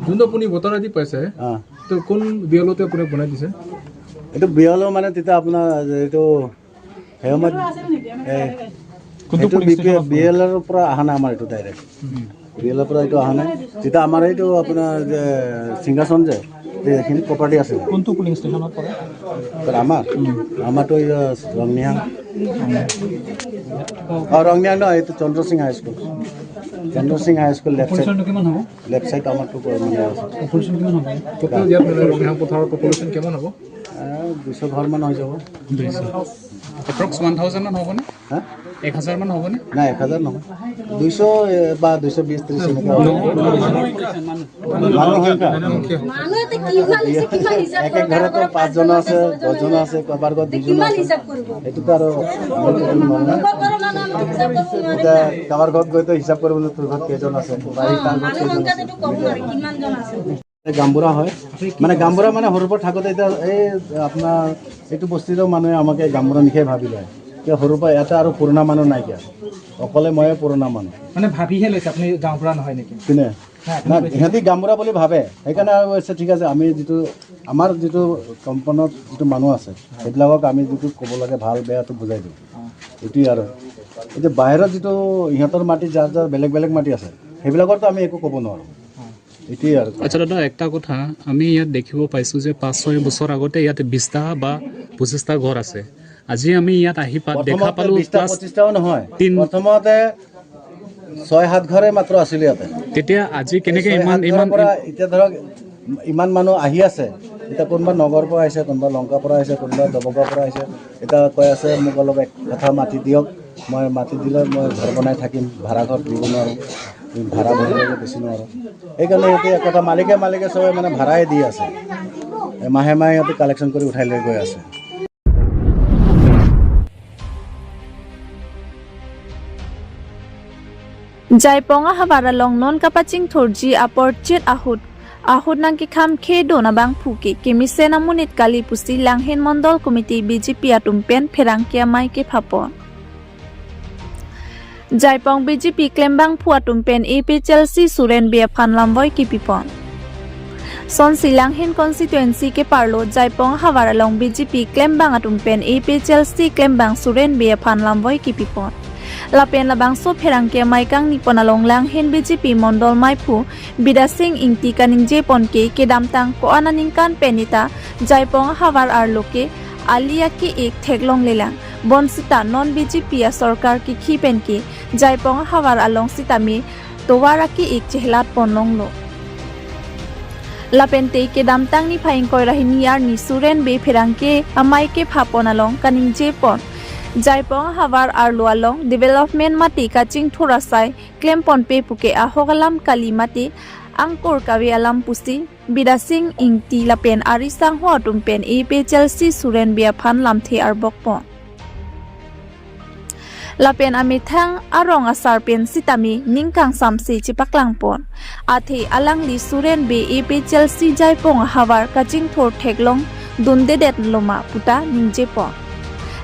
যোনটো আপুনি ভোটাৰ আই ডি পাইছে, অ। তো কোন বি এল অ'তে আপুনি বনাই দিছে? এইটো বি এল অ' মানে তেতিয়া আপোনাৰ এইটো সেই সময়ত, এ, কোনটো সেইটো পুলিং বি পি এল, ষ্টেচনত বি এল অ'ৰ পৰা অহা নাই আমাৰ এইটো ডাইৰেক্ট। হুম। বি এল অ'ৰ পৰা এইটো অহা নাই। তেতিয়া আমাৰ এইটো আপোনাৰ যে সিংহাসন যে, এইখিনি প্ৰপাৰ্টি আছে। কোনটো পুলিং ষ্টেচনত পৰে? ছাৰ, আমাৰ? হুম। আমাৰতো এই ৰংনিহাং। অ, ৰংনিহাং নহয়, এইটো Chandra Singh high school. Chandra Singh high school left side. পপুলেশ্যনটো কিমান হ'ব? লেফ্ট চাইড আমাৰতো পৰে, মানে আছে। পপুলেশ্যন কিমান হ'ব? টোটেল ইয়াত মানে ৰংনিহাং পথাৰৰ পপুলেশ্যন কিমান হ'ব? আহ, দুশ ঘৰমান হৈ যাব। দুশ। এপ্ৰক্স ওৱান থাউজেণ্ড মান হ'বনে? হা? এক হাজাৰ মান হ'বনে? নাই, এক হাজাৰ নহয়। দুশ, এ, বা দুশ বিশ, ত্ৰিশ এনেকুৱা হ'ব। মানুহ সংখ্যা। মানুহ এতে কিমান হৈছে, কিমান হিচাপ এক এক ঘৰতো পাঁচজন আছে, দহজন আছে, কাৰোবাৰ ঘৰত দুজন আছে। কিমান হিচাপ কৰিব? এইটোতো আৰু আমাৰ ক'ব নোৱাৰো না। লোকৰ ঘৰৰ মানুহ আমি হিচাপ কৰিব নোৱাৰিম এতিয়া না। কাৰোবাৰ ঘৰত গৈ তো হিচাপ কৰিব লাগিব, তোৰ ঘৰত কেইজন আছে, বাৰীত তাৰ ঘৰত মানুহ কেইজন সংখ্যাটো আছে। ক'ব নোৱাৰি, কিমান জন আছে। গাঁওবুঢ়া হয়, মানে গাঁওবুঢ়া মানে সৰুৰ পৰা থাকোঁতে এতিয়া এই আপোনাৰ এইটো বস্তিৰ মানুহে আমাকে গাঁওবুঢ়া নিশাই ভাবি লয়। কিয় সৰুৰ পৰা ইয়াতে আৰু পুৰণা মানুহ নাই কিয়? অকলে ময়ে পুৰণা মানুহ। মানে ভাবিহে লৈছে আপুনি গাঁওবুঢ়া নহয় নেকি? কোনে? নাই, আপুনি না, কৈছে। সিহঁতি গাঁওবুঢ়া বুলি ভাবে, সেইকাৰণে আৰু কৈছে, ঠিক আছে, আমি যিটো আমাৰ যিটো কম্পাউণ্ডত যিটো মানুহ আছে, সেইবিলাকক আমি যিটো ক'ব লাগে ভাল বেয়াটো বুজাই দিওঁ। অ। এইটোৱে আৰু। এতিয়া বাহিৰত যিটো সিহঁতৰ মাটি, যাৰ যাৰ বেলেগ বেলেগ মাটি আছে, সেইবিলাকৰতো আমি একো ক'ব নোৱাৰোঁ। অ। এইটোৱে আৰু। আচ্ছা দাদা, একটা কথা, আমি ইয়াত দেখিব পাইছোঁ যে পাঁচ ছয় বছৰ আগতে ইয়াত বিশটা বা পঁচিশটা ঘৰ আছে। আজি আমি ইয়াত আহি পা-, দেখা প্ৰথমতে পালোঁ বিশটা প্লাছ পঁচিশটাও নহয়। তিন প্ৰথমতে ছয় সাত ঘৰে মাত্ৰ আছিলে ইয়াতে। তেতিয়া আজি কেনেকে ছয় ইমান, সাত ঘৰৰ ইমান, পৰা ইম- এতিয়া ধৰক ইমান মানুহ আহি আছে। এতিয়া কোনোবা নগৰৰ পৰা আহিছে, কোনোবা লংকাৰ পৰা আহিছে, কোনোবা ডবকাৰ পৰা আহিছে। এতিয়া কৈ আছে, "মোক অলপ এক কঠা মাটি দিয়ক, মই মাটি দিলে মই ঘৰ বনাই থাকিম, ভাড়া ঘৰত দিব নোৱাৰোঁ, ভাড়া ভৰিব বেছি নোৱাৰোঁ।" সেইকাৰণে সিহঁতে এক কঠা মালিকে মালিকে চবে মানে ভাড়াই দি আছে। এ, মাহে মাহে সিহঁতে কালেকশ্যন কৰি উঠাই লৈ গৈ আছে। Jaipong ahavar along non kapachingthurji apor chit ahut, ahut nangkekham khedon abangphu ke kemesen amonit kali pusi Langhin Mondol Committee B J P atum pen pherangke amei kephapon. Jaipong B J P klembangphu atum pen A P H L C Suren Bey aphan lamvoi kepipon. Sonsi Langhin constituency keparlo Jaipong ahavar along B J P klembang atum pen A P H L C klembang Suren Bey aphan lamvoi kepipon. Lapen labangso pherangke amei kangnipon along Langhin B J P Mondol meiphu Bidya Sing Ingti kaningjepon ke kedamtang ko-an aningkan pen ita Jaipong ahavar arlo ke ali ake-ik theklonglelang. Bonsita non B J P asorkar kikhi pen ke Jaipong ahavar along sitame tovar ake-ik chehelatpon longlo. Lapente kedamtang niphai ingkoi ra hini arni Suren Bey pherangke amei kephapon along kaningjepon, Jaipong ahavar arlo along development mate kachingthur asai klemponpe puke ahok alam kali mate angkur kave alam pusi Bidya Sing Ingti lapen ari sangho atum pen A P H L C Suren Bey aphan lamthe arbokpon. Lapen amethang arong asar pen sitame ning kangsamse chepaklangpon. Athe alangli Suren Bey A P H L C Jaipong ahavar kachingthur theklongdundedetlo ma puta ningjepon.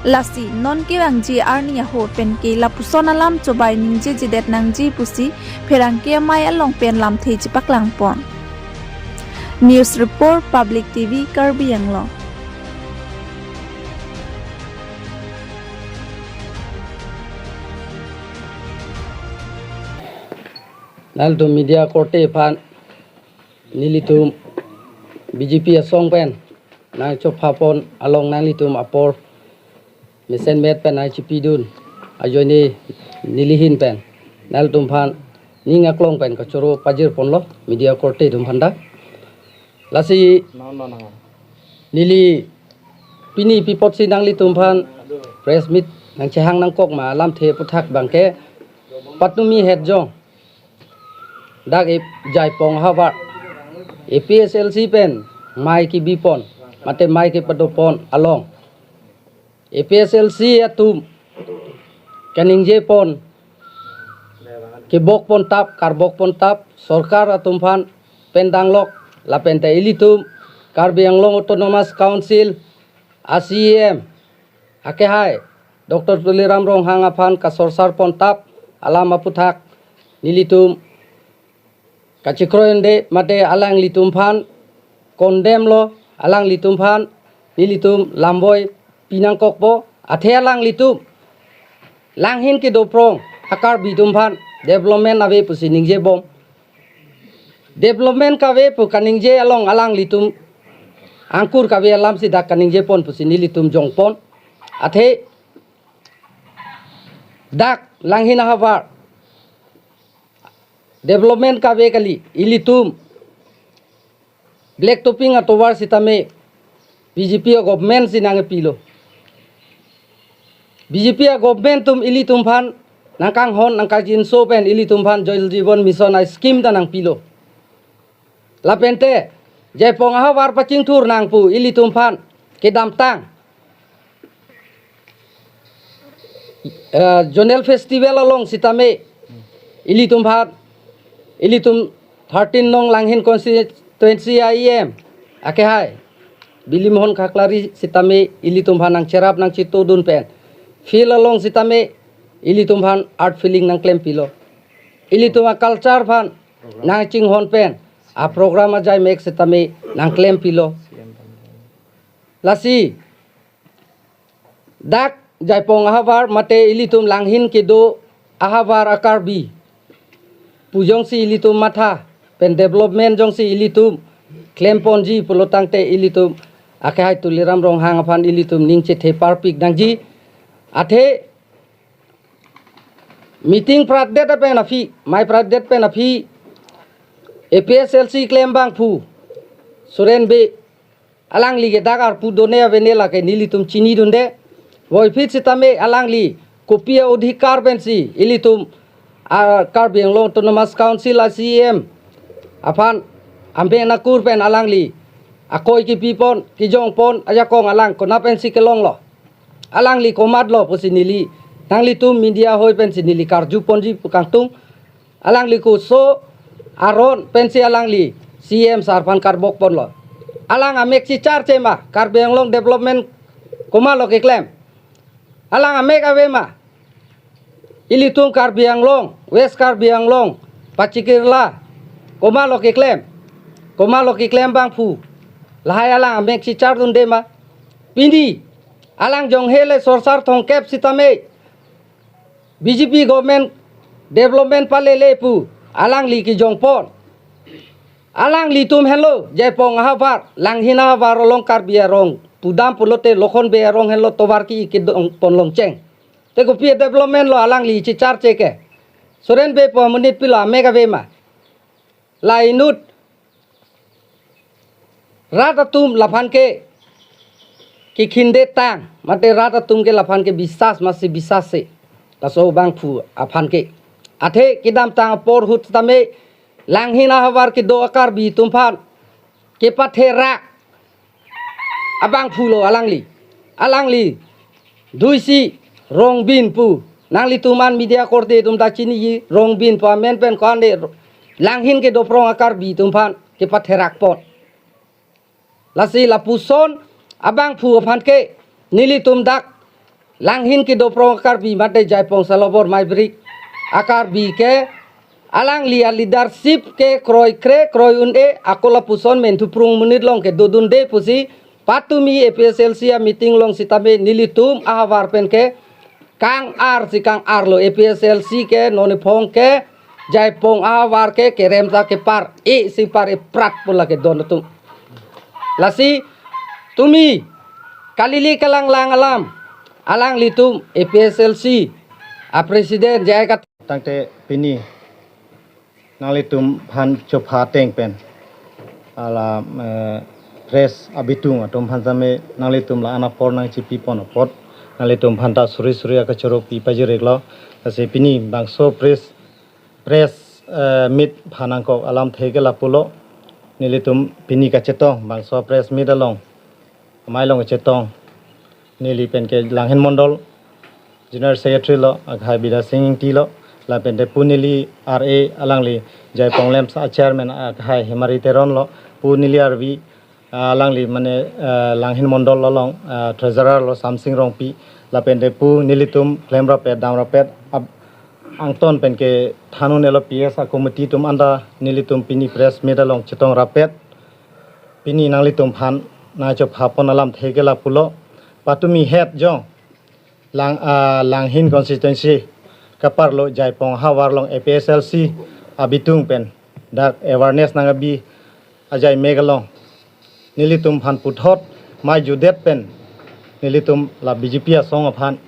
Lasi non kevangji arni ahut pen ke lapuson alam chobai ningjejedet nangji pusi pherangke amei along pen lamthe chepaklangpon. News Report, Public T V, Karbi Anglong. Nanglitum media korte aphan nelitum B J P asong pen nangchophapon along nanglitum apor mesen met pen nangchipidun ajoine nelihin pen nanglitumphan ning aklong pen kachoro pajirponlo media korte atumphan ta. Lasi neli pini pi apotsi nanglitumphan press meet nangchehang nangkok ma alamthe aphuthak abangke patumi het jong dak ip Jaipong ahavar A P H L C pen mei kebipon mate mei kepadopon along A P H L C atum kaningjepon kebokpon tap, karbokpon tap, sorkar atumphan pen danglok, lapente ilitum Karbi Anglong Autonomous Council a C E M akehai Doctor Tuliram Ronghang aphan kasorsarpon tap alam aphuthak nelitum kachekroide mate alanglitumphan condemn lo, alanglitumphan nelitum lamboi pinangkokpo, athe alanglitum langhin kedoprong a-Karbi atumphan development ave pusi ningjebom. Development kave pu kaningje along alanglitum angkur kave alamsi dak kaningjepon pusi nelitum jongpon. Athe dak langhin ahavar development kave kali, ilitum black topping atovar sitame B J P government si nangpilo. B J P government atum ilitumphan nangkanghon nangkajinso pen ilitumphan Jal Jeevan Mission a-scheme ta nangpilo. Lapente Jaipong ahavar pachingthur nang pu ilitumphan kedamtang eh, zonal festival along sitame ilitumphan, ilitum thirteen nong Langhin constituency a E M akehai Bili Mohan Khaklari sitame ilitumphan nangcherap nangchitodun pen field along sitame ilitumphan art filling nangklempilo. Ilitum a-culture aphan nangchinghon pen a-program ajai mek sitame nangklempilo. Lasi dak Jaipong ahavar mate ilitum langhin kedo ahavar a-Karbi pu jongsi ilitum matha pen development jongsi ilitum klemponji pulotangte ilitum akehai Tuliram Ronghang aphan ilitum ning chethe parpik nangji. Athe meeting pratdet pen aphi, mei pratdet pen aphi A P H L C klem abangphu Soren Bey alangli ke dak arpu done avene lake nelitum chinidunde. Voiphit sitame alangli kopi a-odhikar pensi ilitum a-Karbi Anglong Autonomous Council a C E M aphan ambe nakur pen alangli akoi kepipon, kejongpon ajakong alang kona pensi kelonglo. Alangli komatlo pusi neli nanglitum media ahoi pensi neli karjuponji pu kangtung. Alangli koso aron pensi alangli C E M sir aphan karbokponlo. Alang amek chicharche ma Karbi Anglong development komatlo keklem? Alang amek ave ma? Ilitum Karbi Anglong, West Karbi Anglong, pachikirla komatlo keklem? Komatlo keklem abangphu? Lahai alang amek chichardunde ma? Pini alang jonghe le sorsar thomkep sitame B J P government development palele pu alangli kejongpon. Alanglitum henlo Jaipong ahavar, Langhin ahavar along Karbi arong pudam pulote Lokhon Bey arong henlo tovar ki-i kedongpon longcheng. Te kopi development lo alangli chicharche ke? Soren Bey pu amonit pilo amek ave ma? La inut rat atum laphan ke kekhinde tang, mate rat atum ke laphan ke bisas masi bisas se. Laso abangphu aphan ke. Athe kedamtang apor ahut tame Langhin ahavar kedo a-Karbi atumphan kepatherak abangphulo alangli. Alangli duisi Rongbin pu. Nanglitum an media korte atum ta chiniji, Rongbin pu amen pen ko-an de Langhin kedoprong a-Karbi atumphan kepatherakpon. Lasi lapuson abangphu aphan ke nelitum dak Langhin kedoprong a-Karbi mate Jaipong Salobor Maibrik a-Karbi ke alangli a-leadership ke kroikre kroi un-e, ako lapuson menthuprung monit along kedodunde pusi patumi A P H L C a-meeting along sitame nelitum ahavar pen ke kang-ar si kang-arlo. A P H L C ke non iphong ke Jaipong ahavar ke kerem ta kepar-e si par-e prat pu lake don atum. Lasi tumi kalili kalanglang alam Alanglitum A P S L C a president J I Kathar. Tangte pini nanglitum aphan chopha ateng pen hala, eh, press abitung atum aphan tame nanglitum la-an apor nangchipipon apot nanglitum aphan ta suri suri akachoro pi pajir-iklo. Lasi pini bangso press, press, eh, meet aphan nangkok alamthe ke lapulo. Nelitum pini kachetong bangso press meet along, amei along kachetong neli pen ke Langhin Mondol, General Secretary lo, akhai Bidya Sing Ingti lo, lapen te pu neli R A alangli Jaipong LAMPS a chairman akhai Hemari Teron lo, pu neli R V, ah, alangli mane, ah, Langhin Mondol along, ah, treasurer lo Samsing Rongpi, lapen te pu nelitum klemrapet damrapet ap-, angton pen kethan un-elo P S a committee atum anta nelitum pini press meet along chetongrapet. Pini nanglitum aphan nangchophapon alamthe ke lapulo. Patumi het jong Lang, ah, Langhin constituency kaparlo Jaipong havar along A P S L C abitung pen dak awareness nangkabi ajai mek along nelitum aphan puthot mei judet pen nelitum la B J P asong aphan,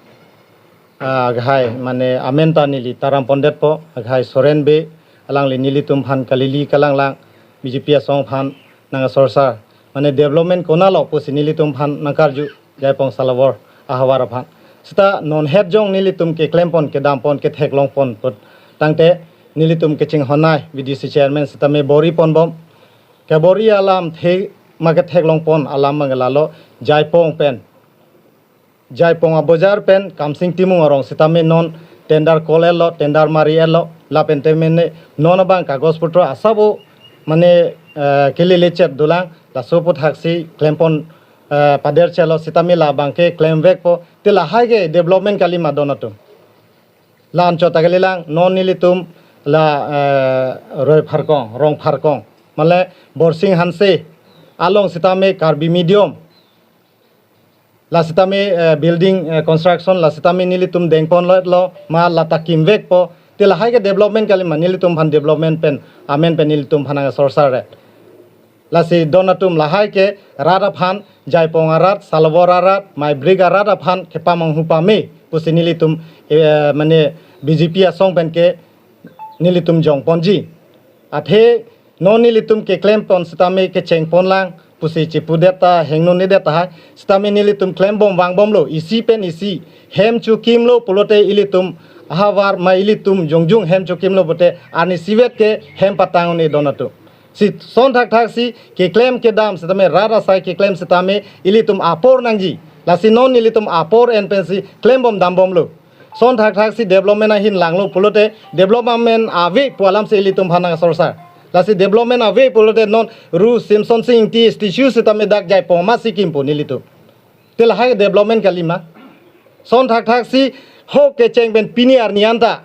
ah, akhai mane amen ta neli tarampondetpo, akhai Soren Bey alangli nelitum aphan kalili kalanglang B J P asong aphan nangkasorsar. Mane development konatlo pusi nelitum aphan nangkarju Jaipong Salawor ahavar aphan. Seta non het jong nelitum keklempon, kedampon, ketheklongpon put. Tangte nelitum kachinghon-ai V D C chairman sitame bor-iponbom. Kebor-i alamthe ma ketheklongpon alam abang lalo Jaipong pen, Jaipong abojar pen Kamsing Timung arong sitame non tender call-etlo, tender mari-etlo, lapen te mene non abang kagos putro asabo mane, eh, kelelechet dolang, laso aphuthaksi klempon, eh, paderchelo sitame labang ke klemvekpo. Te lahai ke development kalima don atum? La-anchot ta kalilang, non nelitum la, eh, Roi Pharkong, Rong Pharkong, mane Borsing Hanse along sitame Karbi medium la sitame, eh, building, eh, construction la sitame nelitum dengponlo, ma lata kimvekpo. Te lahai ke development kalima? Nelitum aphan development pen amen pen nelitum aphan nangsorsar re. Lasi don atum lahai ke rat aphan, Jaipong arat, Salawor arat, Maibrik arat aphan kepamanghu pame pusi nelitum, eh, mane B J P asong pen ke nelitum jongponji. Athe non nelitum keklempon sitame kechengponlang pusi chipudet ta hingno-nedet tahai. Sitame nelitum klembom vangbomlo, isi pen isi hem chokimlo pulote ilitum ahavar ma ilitum jongjung hem chokimlo pute arnisivet ke hem patang un-e don atum. Si son thakthaksi keklem kedam sitame rat asai keklem sitame ilitum apor nangji. Lasi non ilitum apor en pensi klembom dambomlo. Son thakthaksi development ahin langlo pulote development ave pu alamsi ilitum aphan nangsorsar. Lasi development ave pulote non Ru Simson Sing Ingti statue sitame dak Jaipong masi kimpo nelitum. Te lahai development kalima? Son thakthaksi ho kecheng pen pini arni anta,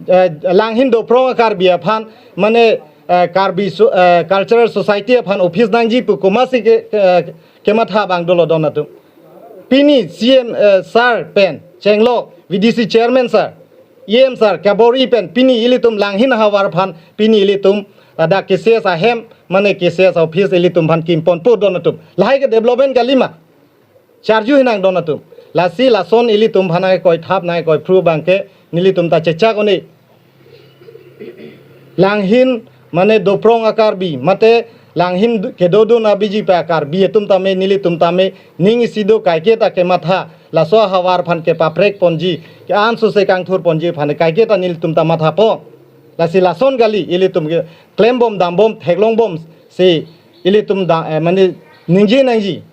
eh, Langhin Doprong a-Karbi aphan mane, eh, Karbi so-, eh, Cultural Society aphan office nangji pu komatsi ke, ke, kematha abang dolo don atum? Pini C M, eh, sir pen chenglo, V D C chairman sir, E M sir kebor-i pen pini ilitum Langhin havar aphan pini ilitum ada K C S ahem mane K C S office ilitum aphan kimponpo don atum? Lahai ke development kalima? Charju hinang don atum. Lasi lason ilitum aphan nangkoithap nangkoiphru abang ke nelitum ta chechak un-e. Langhin mane Doprong a-Karbi mate Langhin kedodun a-B J P a-Karbi atum tame nelitum tame ning isi do, kaike ta kematha, laso havar aphan kepaprekponji, ke-an suse kangthurponji aphan kaike ta nelitum ta mathapon. Lasi lason kali ilitum ke klembom dambom theklongbomsi ilitum da, eh, mane ningje nangji.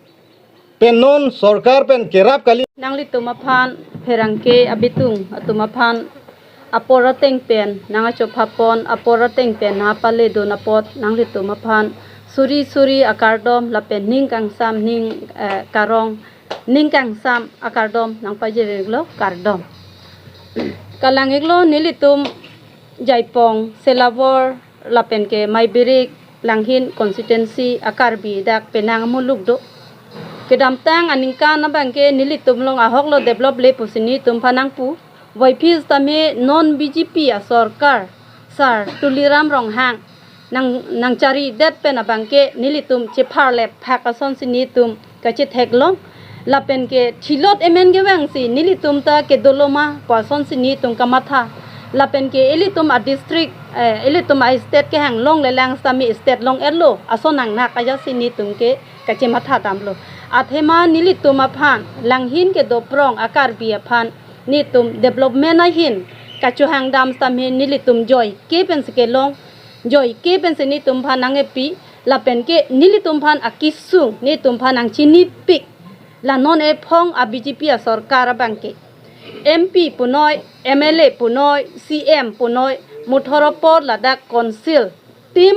Pen non sorkar pen kerap kali. Nanglitum aphan pherangke abitung atum aphan apor ateng pen nangkachophapon, apor ateng pen nangpaledun apot nanglitum aphan suri suri akardom lapen ning kangsam ning, eh, karong ning kangsam akardom nangpajir-iklo, kardom. Kalang-iklo nelitum Jaipong, Salawor, lapen ke Maibrik, Langhin constituency a-Karbi dak penang muluk do. Kedamtang aningkan abang ke nelitum along ahoklo develop le pusi nelitum aphan nangpu. Voiphis tame non B J P a-sorkar, sir Tuliram Ronghang nang, nangcharidet pen abang ke nelitum chepharle phak asonsi nelitum kachetheklong. Lapen ke thilot emen kevangsi nelitum ta kedoloma pu asonsi netum kamatha. Lapen ke ilitum a district, eh, ilitum a state kehang longle lang sitame state long-etlo ason nangnak ajatsi netum ke kachematha damlo. Athema nelitum aphan, langhin kedo prong a Karbi aphan netum development ahin kachohang dam sitame nelitum joike pensi kelong, joike pensi netum aphan nangkepi, lapen ke nelitum aphan akesung netum aphan nangchinipik. La non ephong a B J P a sorkar abangke M P punoi, M L A punoi, C M punoi, muthor apor ladak council, team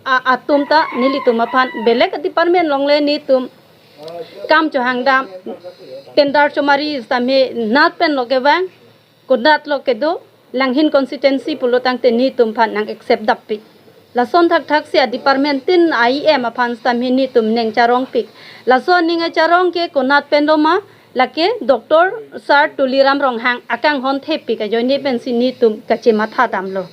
a, atum ta nelitum aphan belek department longle netum kam chohang dam, tender chomari sitame nat penlo kevang, konatlo kedo, langhin constituency pulo tangte netum aphan nang accept dappik. Lason thakthaksi a department tin a E M aphan sitame netum ning charongpik. Laso ning acharong ke konat penloma, lake Doctor Sir Tuliram Ronghang akanghon thepik ajoine pensi netum kachematha damlo.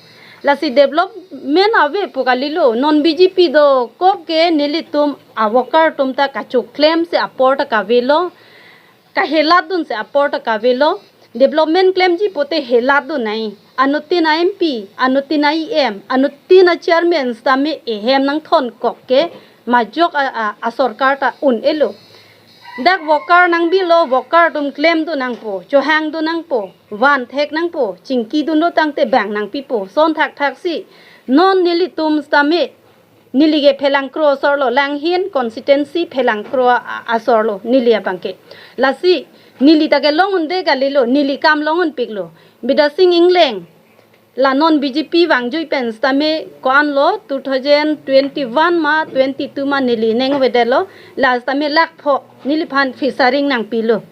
Lasi development ave pu kalilo, non B J P dokok ke nelitum a worker atum ta kachoklemsi apor ta kavelo, kahelatdunsi apor ta kavelo. Development klemji pote helatdun nai. Anuttin a M P, anuttin a E M, anuttin a chairman sitame ehem nangthonkok ke majok a, a, a sorkar ta un-elo. Dak worker nangbilo, worker atum klemdun nangpo, chohangdun nangpo, van thek nangpo, chingkidunlo tangte bang nangpipo, son thakthaksi non nelitum sitame neli ke Phelangkro asorlo, langhin constituency Phelangkro a, asorlo neli abangke. Lasi neli ta kelong unde kalilo, neli kam long unpiklo. Bidya Sing Engleng, la non B J P vangjui pen sitame ko-anlo, two thousand twenty-one ma twenty-two ma neli neng avedetlo, la sitame lakpho neliphan fishery nangpilo.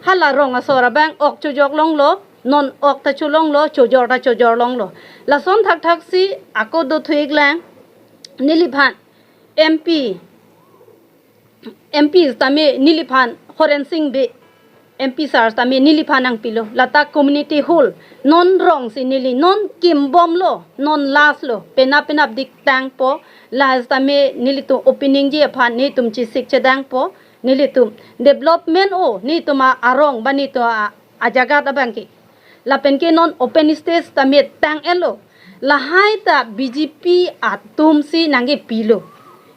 Hala rong asor abang ok chojor longlo, non ok ta cholonglo, chojor ta chojor longlo. Lason thakthaksi ako dothu-iklang, neliphan M P, M P sitame neliphan Horen Sing Bey, M P sir sitame neliphan nangpilo. Lata community hall, non rongsi neli non kimbomlo, non lastlo, penap penap dik tangpo, la sitame nelitum openingji aphan netum chesik chedangpo, nelitum development o, netum a arong ba netum a, ajagat abangke. Lapen ke non open stage ta me tang-etlo. Lahai ta B J P atumsi nangkepilo.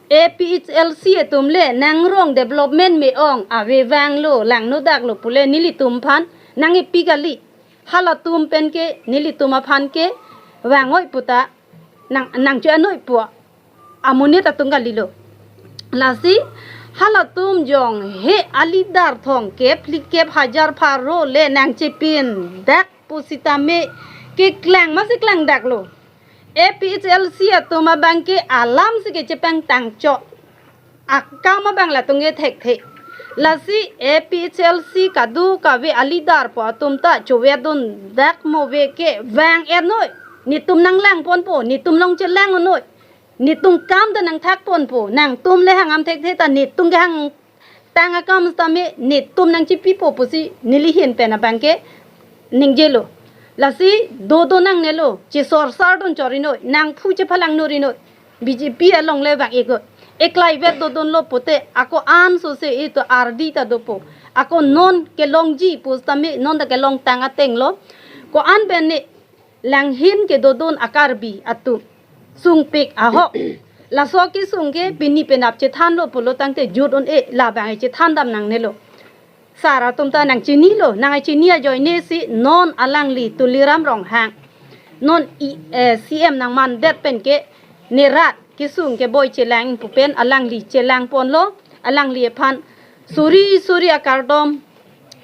A P H L C atum le nangrong development me-ong ave vanglo, langno daklo pule nelitum aphan nangkepi kali. Halatum pen ke nelitum aphan ke vang-oi puta nang, nangcho-an-oi pu amonit atum kalilo. Lasi halatum jonghe a leader thomkep phlikep hajar pharo le nangchepindak pusitame keklang masi klangdaklo. A P H L C atum abangke alamsi kechepangtangcho, akam abang latum ke thekthe. Lasi A P H L C kadokave a leader pu atum ta chovedundak move ke vang-et noi. Netum nanglangponpo, netum along chelang-un noi. Netum kam ta nangthakponpo, nangtum le hang-am thekthe ta netum kehangtang akam sitame netum nangchepipo pusi neli ahin pen abangke ningjelo. Lasi dodun nangnelo, chesorsardun chori noi, nangphu chephalang nori noi. B J P along le vang-ik noi. Eklaivet dodunlo pote ako-an sose ito ardi ta dopo. Ako non kelongji pusitame non ta kelongtang atenglo. Ko-an pen ne langhin kedodun a Karbi atum sungpik ahok. Laso kesung ke pini penap chethanlo pulo tangte jut un-e, labang chethan dam nangnelo. Sar atum ta nangchinilo, nangchini ajoinesi non alangli Tuliram Ronghang, non i, eh, C M nangmandet pen ke ne rat kesung keboi chelang pu pen alangli chelangponlo, alangli aphan suri suri akardom,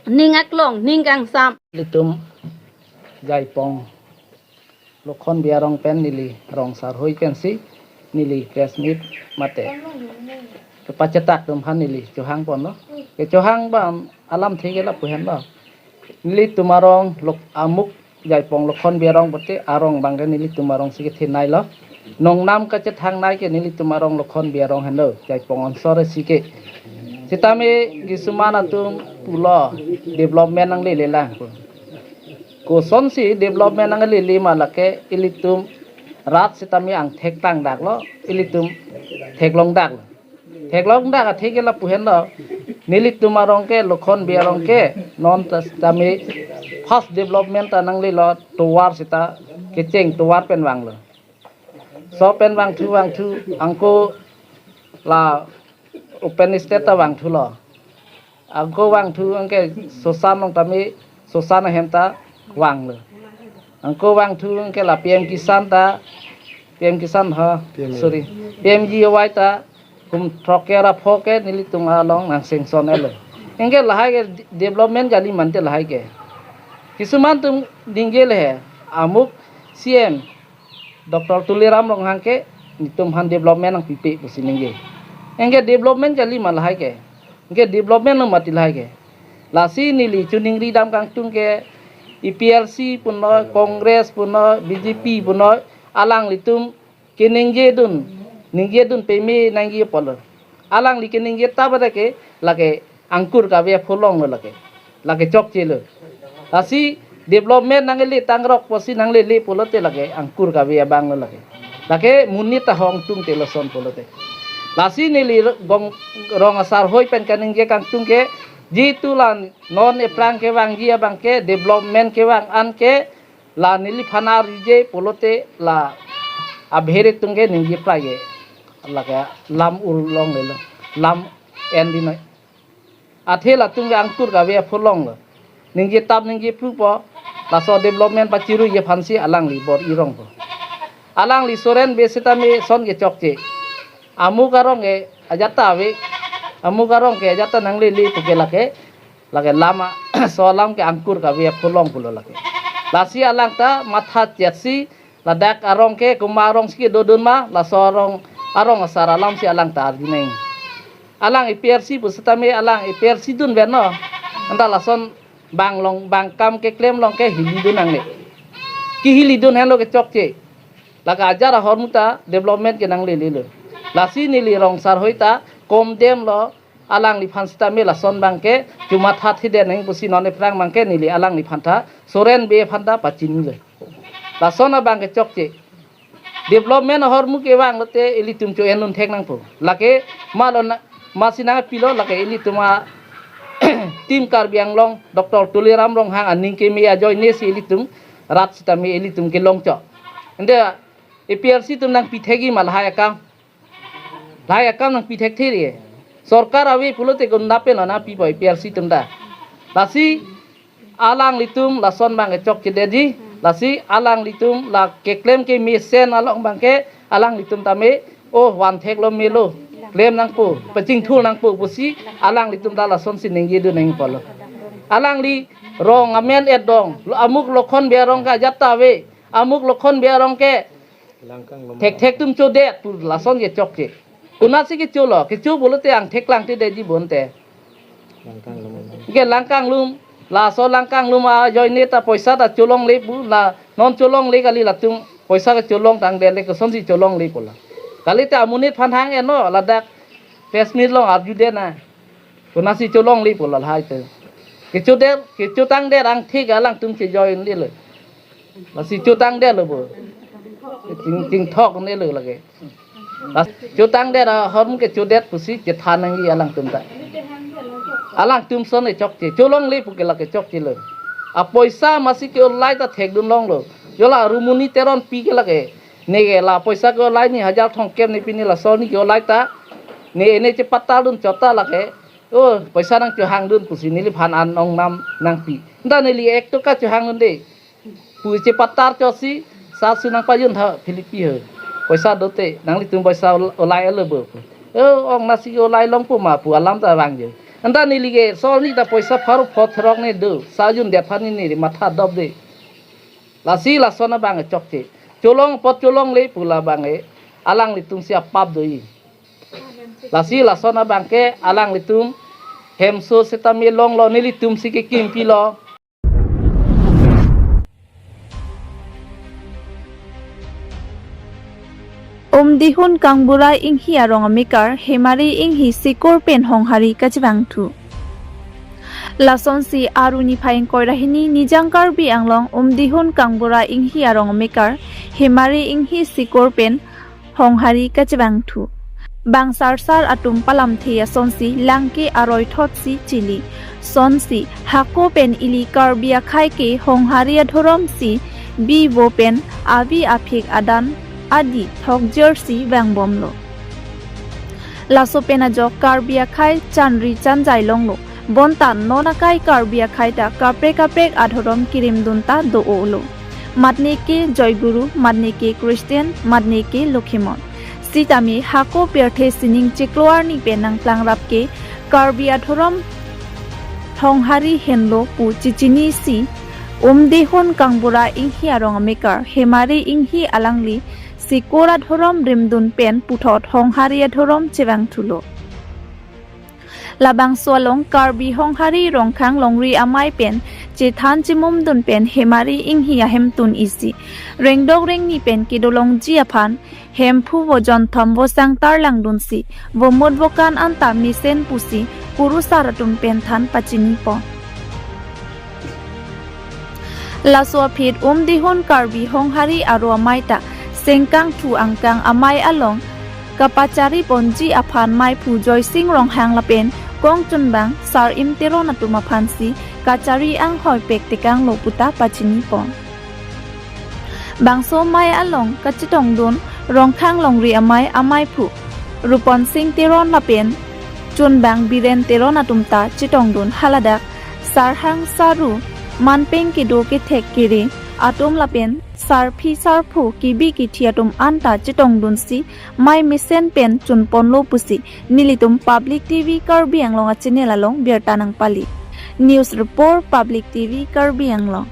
ning aklong, ning kangsam. Nelitum Jaipong Lokhon Bey arong pen neli rong sarhui pensi neli press meet mate kepachetak atum aphan neli chohangponlo. Kechohang abang alamthe ke lapu henlo. Nelitum arong lok amuk Jaipong Lokhon Bey arong pote arong abangke nelitum arongsi kethenei lo. Nongnam kachethangnei ke nelitum arong Lokhon Bey arong henlo, Jaipong Onsor isi ke. Sitame kisuman atum pulo development nanglelelang pu. Kosonsi development nanglele ma lake ilitum rat sitame angthek tangdaklo, ilitum theklongdaklo. Theklongdak athe ke lapu henlo. Nelitum arong ke, Lokhon Bey arong ke, non ta tame first development ta nanglelo tovar seta kecheng tovar pen vanglo. So pen vangthu vangthu angko la open stage ta vangthulo. Angko vangthu anke sosan along tame sosan ahem ta vanglo. Angko vangthu anke la P M Kisan ta, P M Kisan ha, P M A Y. Sorry, P M G Y ta kum throk ke ra pho ke nelitum along nang sanction-etlo. Anke lahai ke development kali mante lahai ke. Kisuman atum ningje le he, amuk C M Doctor Tuliram Ronghang ke netum aphan development nangpipe pusi ningje. Anke development kali ma lahai ke. Anke development lo mati lahai ke. Lasi neli choningri dam kangtung ke A P H L C punoi, Congress punoi, B J P punoi, alanglitum keningjedun, ningjedun peme nangji apotlo. Alangli keningje ta bada ke, lake angkur kave aphu longlo lake. Lake chokchelo. Lasi development nangle tangrok pusi nanglele pulote lake angkur kave abanglo lake. Lake monit ta hong tungte lason pulote. Lasi neli gong rong asar hoi pen kaningje kangtung ke, jitu la non ephrang kevangji abang ke, development kevang an ke, la neliphan arjuje pulote la abhere atum ke ningje prai ke. Lake lam ur longlelo. Lam en dinoi. Athe latum ke angkur kave aphu longlo. Ningje tap ningje prupo. Laso development pachiruji aphansi alangli bor-i rongpo. Alangli Soren Bey sitame son ke chokche. Amuk arong ke ajat ta ave. Amuk arong ke ajat ta nanglele puke lake. Lake lam a-, so lam ke angkur kave aphu long pulo lake. Lasi alang ta matha chetsi ladak arong ke komat arongsi kedodun ma, laso arong, arong asar alamsi alang ta arjunang. Alang A P H L C pu sitame alang A P H L C dun ven no. Anta lason bang long, bang kam keklem along ke hilidun nangne. Kehilidun henlo ke chokche. Lake ajat ahormu ta development ke nanglelelo. Lasi neli rong asar hoi ta komdemlo, alangliphan sitame lason abang ke chomatha thidennang pusi non ephrang abang ke neli alangliphan ta Soren Bey aphan ta pachinilo. Lason abang ke chokche. Development ahormu kevang lote ilitum cho-en un thek nangpo. Lake malo na, masi nangpilo lake ilitum a-team Karbi Anglong Doctor Tuliram Ronghang aning keme ajoinesi ilitum rat sitame ilitum kelong chok. Ante A P H L C atum nangpi thekji ma lahai akam. Lahai akam nangpi thekthe ri. Sorkar ave pulote gunda pen lo nangpipo A P H L C atum ta. Lasi alanglitum lason abang ke chokchedetji. Lasi alanglitum la keklem kemesen along abang ke alanglitum tame, oh, van theklo melo. Klem nangpo, pachingthur nangpo pusi alanglitum ta lasonsi ningjedun nangpolo. Alangli rong amen et dong. Lo amuk Lokhon Bey arong ke ajat ta ave. Amuk Lokhon Bey arong ke Langkang lum. Thekthek atum chodet pu lason ke chokche. Konatsi kecholo, kecho pulote angthek lang te detji bonte. Langkang lum. Ke Langkang lum, laso Langkang lum ajoine ta poisa ta cholongle pu la non cholongle kali latum poisa ke cholong tangdet le kosonsi cholongle pu la. Kalite amonit aphan hang-etno ladak press meet along arjudet na. Konatsi cholongle pu la lahai te. Kechodet, kechotangdet angthek alangtum chejoinlelo. Lasi chotangdetlo bo. Ching, chingthoknelo lake. Las chotangdet ahormu ke chodet pusi chethan nangji alangtum ta. Alangtum son e chokche. Cholongle puke lake chokchelo. Apoisa masi ke-olai ta thekdun longlo. Jo la Rumoni Teronpi ke lake. Ne ke la poisa ke-olai ni hajar thomkep ne pini laso arni ke-olai ta. Ne ene chepatardun chot ta lake. Oh, poisa nangchohangdun pusi neliphan an ongnam nangpi. Anta neli ek toka chohangdunde pu chepatar chotsi, sa su nangpajun tha Philippi ho. Poisa dote, nanglitum poisa ol-, olai-etlo bo. Oh, ong nasi olai longpo ma pu alam ta vangje. Anta neli ke, so arni ta poisa pharo pho throk ne do, sa jundet aphan neli matha dopde. Lasi lason abang chokche. Cholong apot cholongle pu labang e, alanglitumsi apap doji. Lasi lason abang ke alanglitum hemso setame longlo, nelitumsi kekimpilo. Umdihun Kangbura Inghi arong amekar Hemari Inghi sikor pen Honghari kachevangthu. Lasonsi Aru niphai ingkoi ra hini Nijang Karbi Anglong Umdihun Kangbura Inghi arong amekar Hemari Inghi sikor pen Honghari kachevangthu. Bang sarsar atum palamthe asonsi lang ke aroithot si chili. Sonsi hako pen ili Karbi akhei ke Honghari adhorom si bi vo pen avi aphik adan adi thokjir si vangbomlo. Laso pen ajok Karbi akhei chanri chanjai longlo. Bonta non akai Karbi akhei ta kaprek kaprek adhorom kirimdun ta do-olo. Matne ke Joy Guru, matne ke Christian, matne ke Lokhimon. Sitame hako pirthe sining chiklo arni pen nangplangrap ke Karbi adhorom Honghari henlo pu chichini si Umdihun Kangbura Inghi arong amekar Hemari Inghi alangli Sikor adhorom rimdun pen puthot Honghari adhorom chevangthulo. Labangso along Karbi Honghari Rongkhang Longri amei pen chethan chimumdun pen Hemari Inghi ahemtun isi rengdok rengni pen kedolongji aphan Hemphu vo jonthom vo sangtar langdunsi vo mut vo kan anta mesen pusi kurusar atum pen than pachinipon. Laso aphi Umdihun Karbi Honghari aro amei ta sengkangthu angkang amei along kapachariponji aphan meiphu Joysing Ronghang lapen kongchunbang Sar Im Teron atum aphansi kachari anghoi pek tekanglo puta pachinipon. Bangso amei along kachetongdun Rongkhang Longri amei ameiphu Rupon Sing Teron lapen chunbang Biren Teron atum ta chetongdun haladak sarhang saru manpeng kedo kethek kere atum lapen sarpi sarpo kebi kethe atum anta chetongdunsi mei mesen pen chunponlo pusi nelitum Public T V Karbi Anglong achannel along birta nangpali. News report, Public T V Karbi Anglong.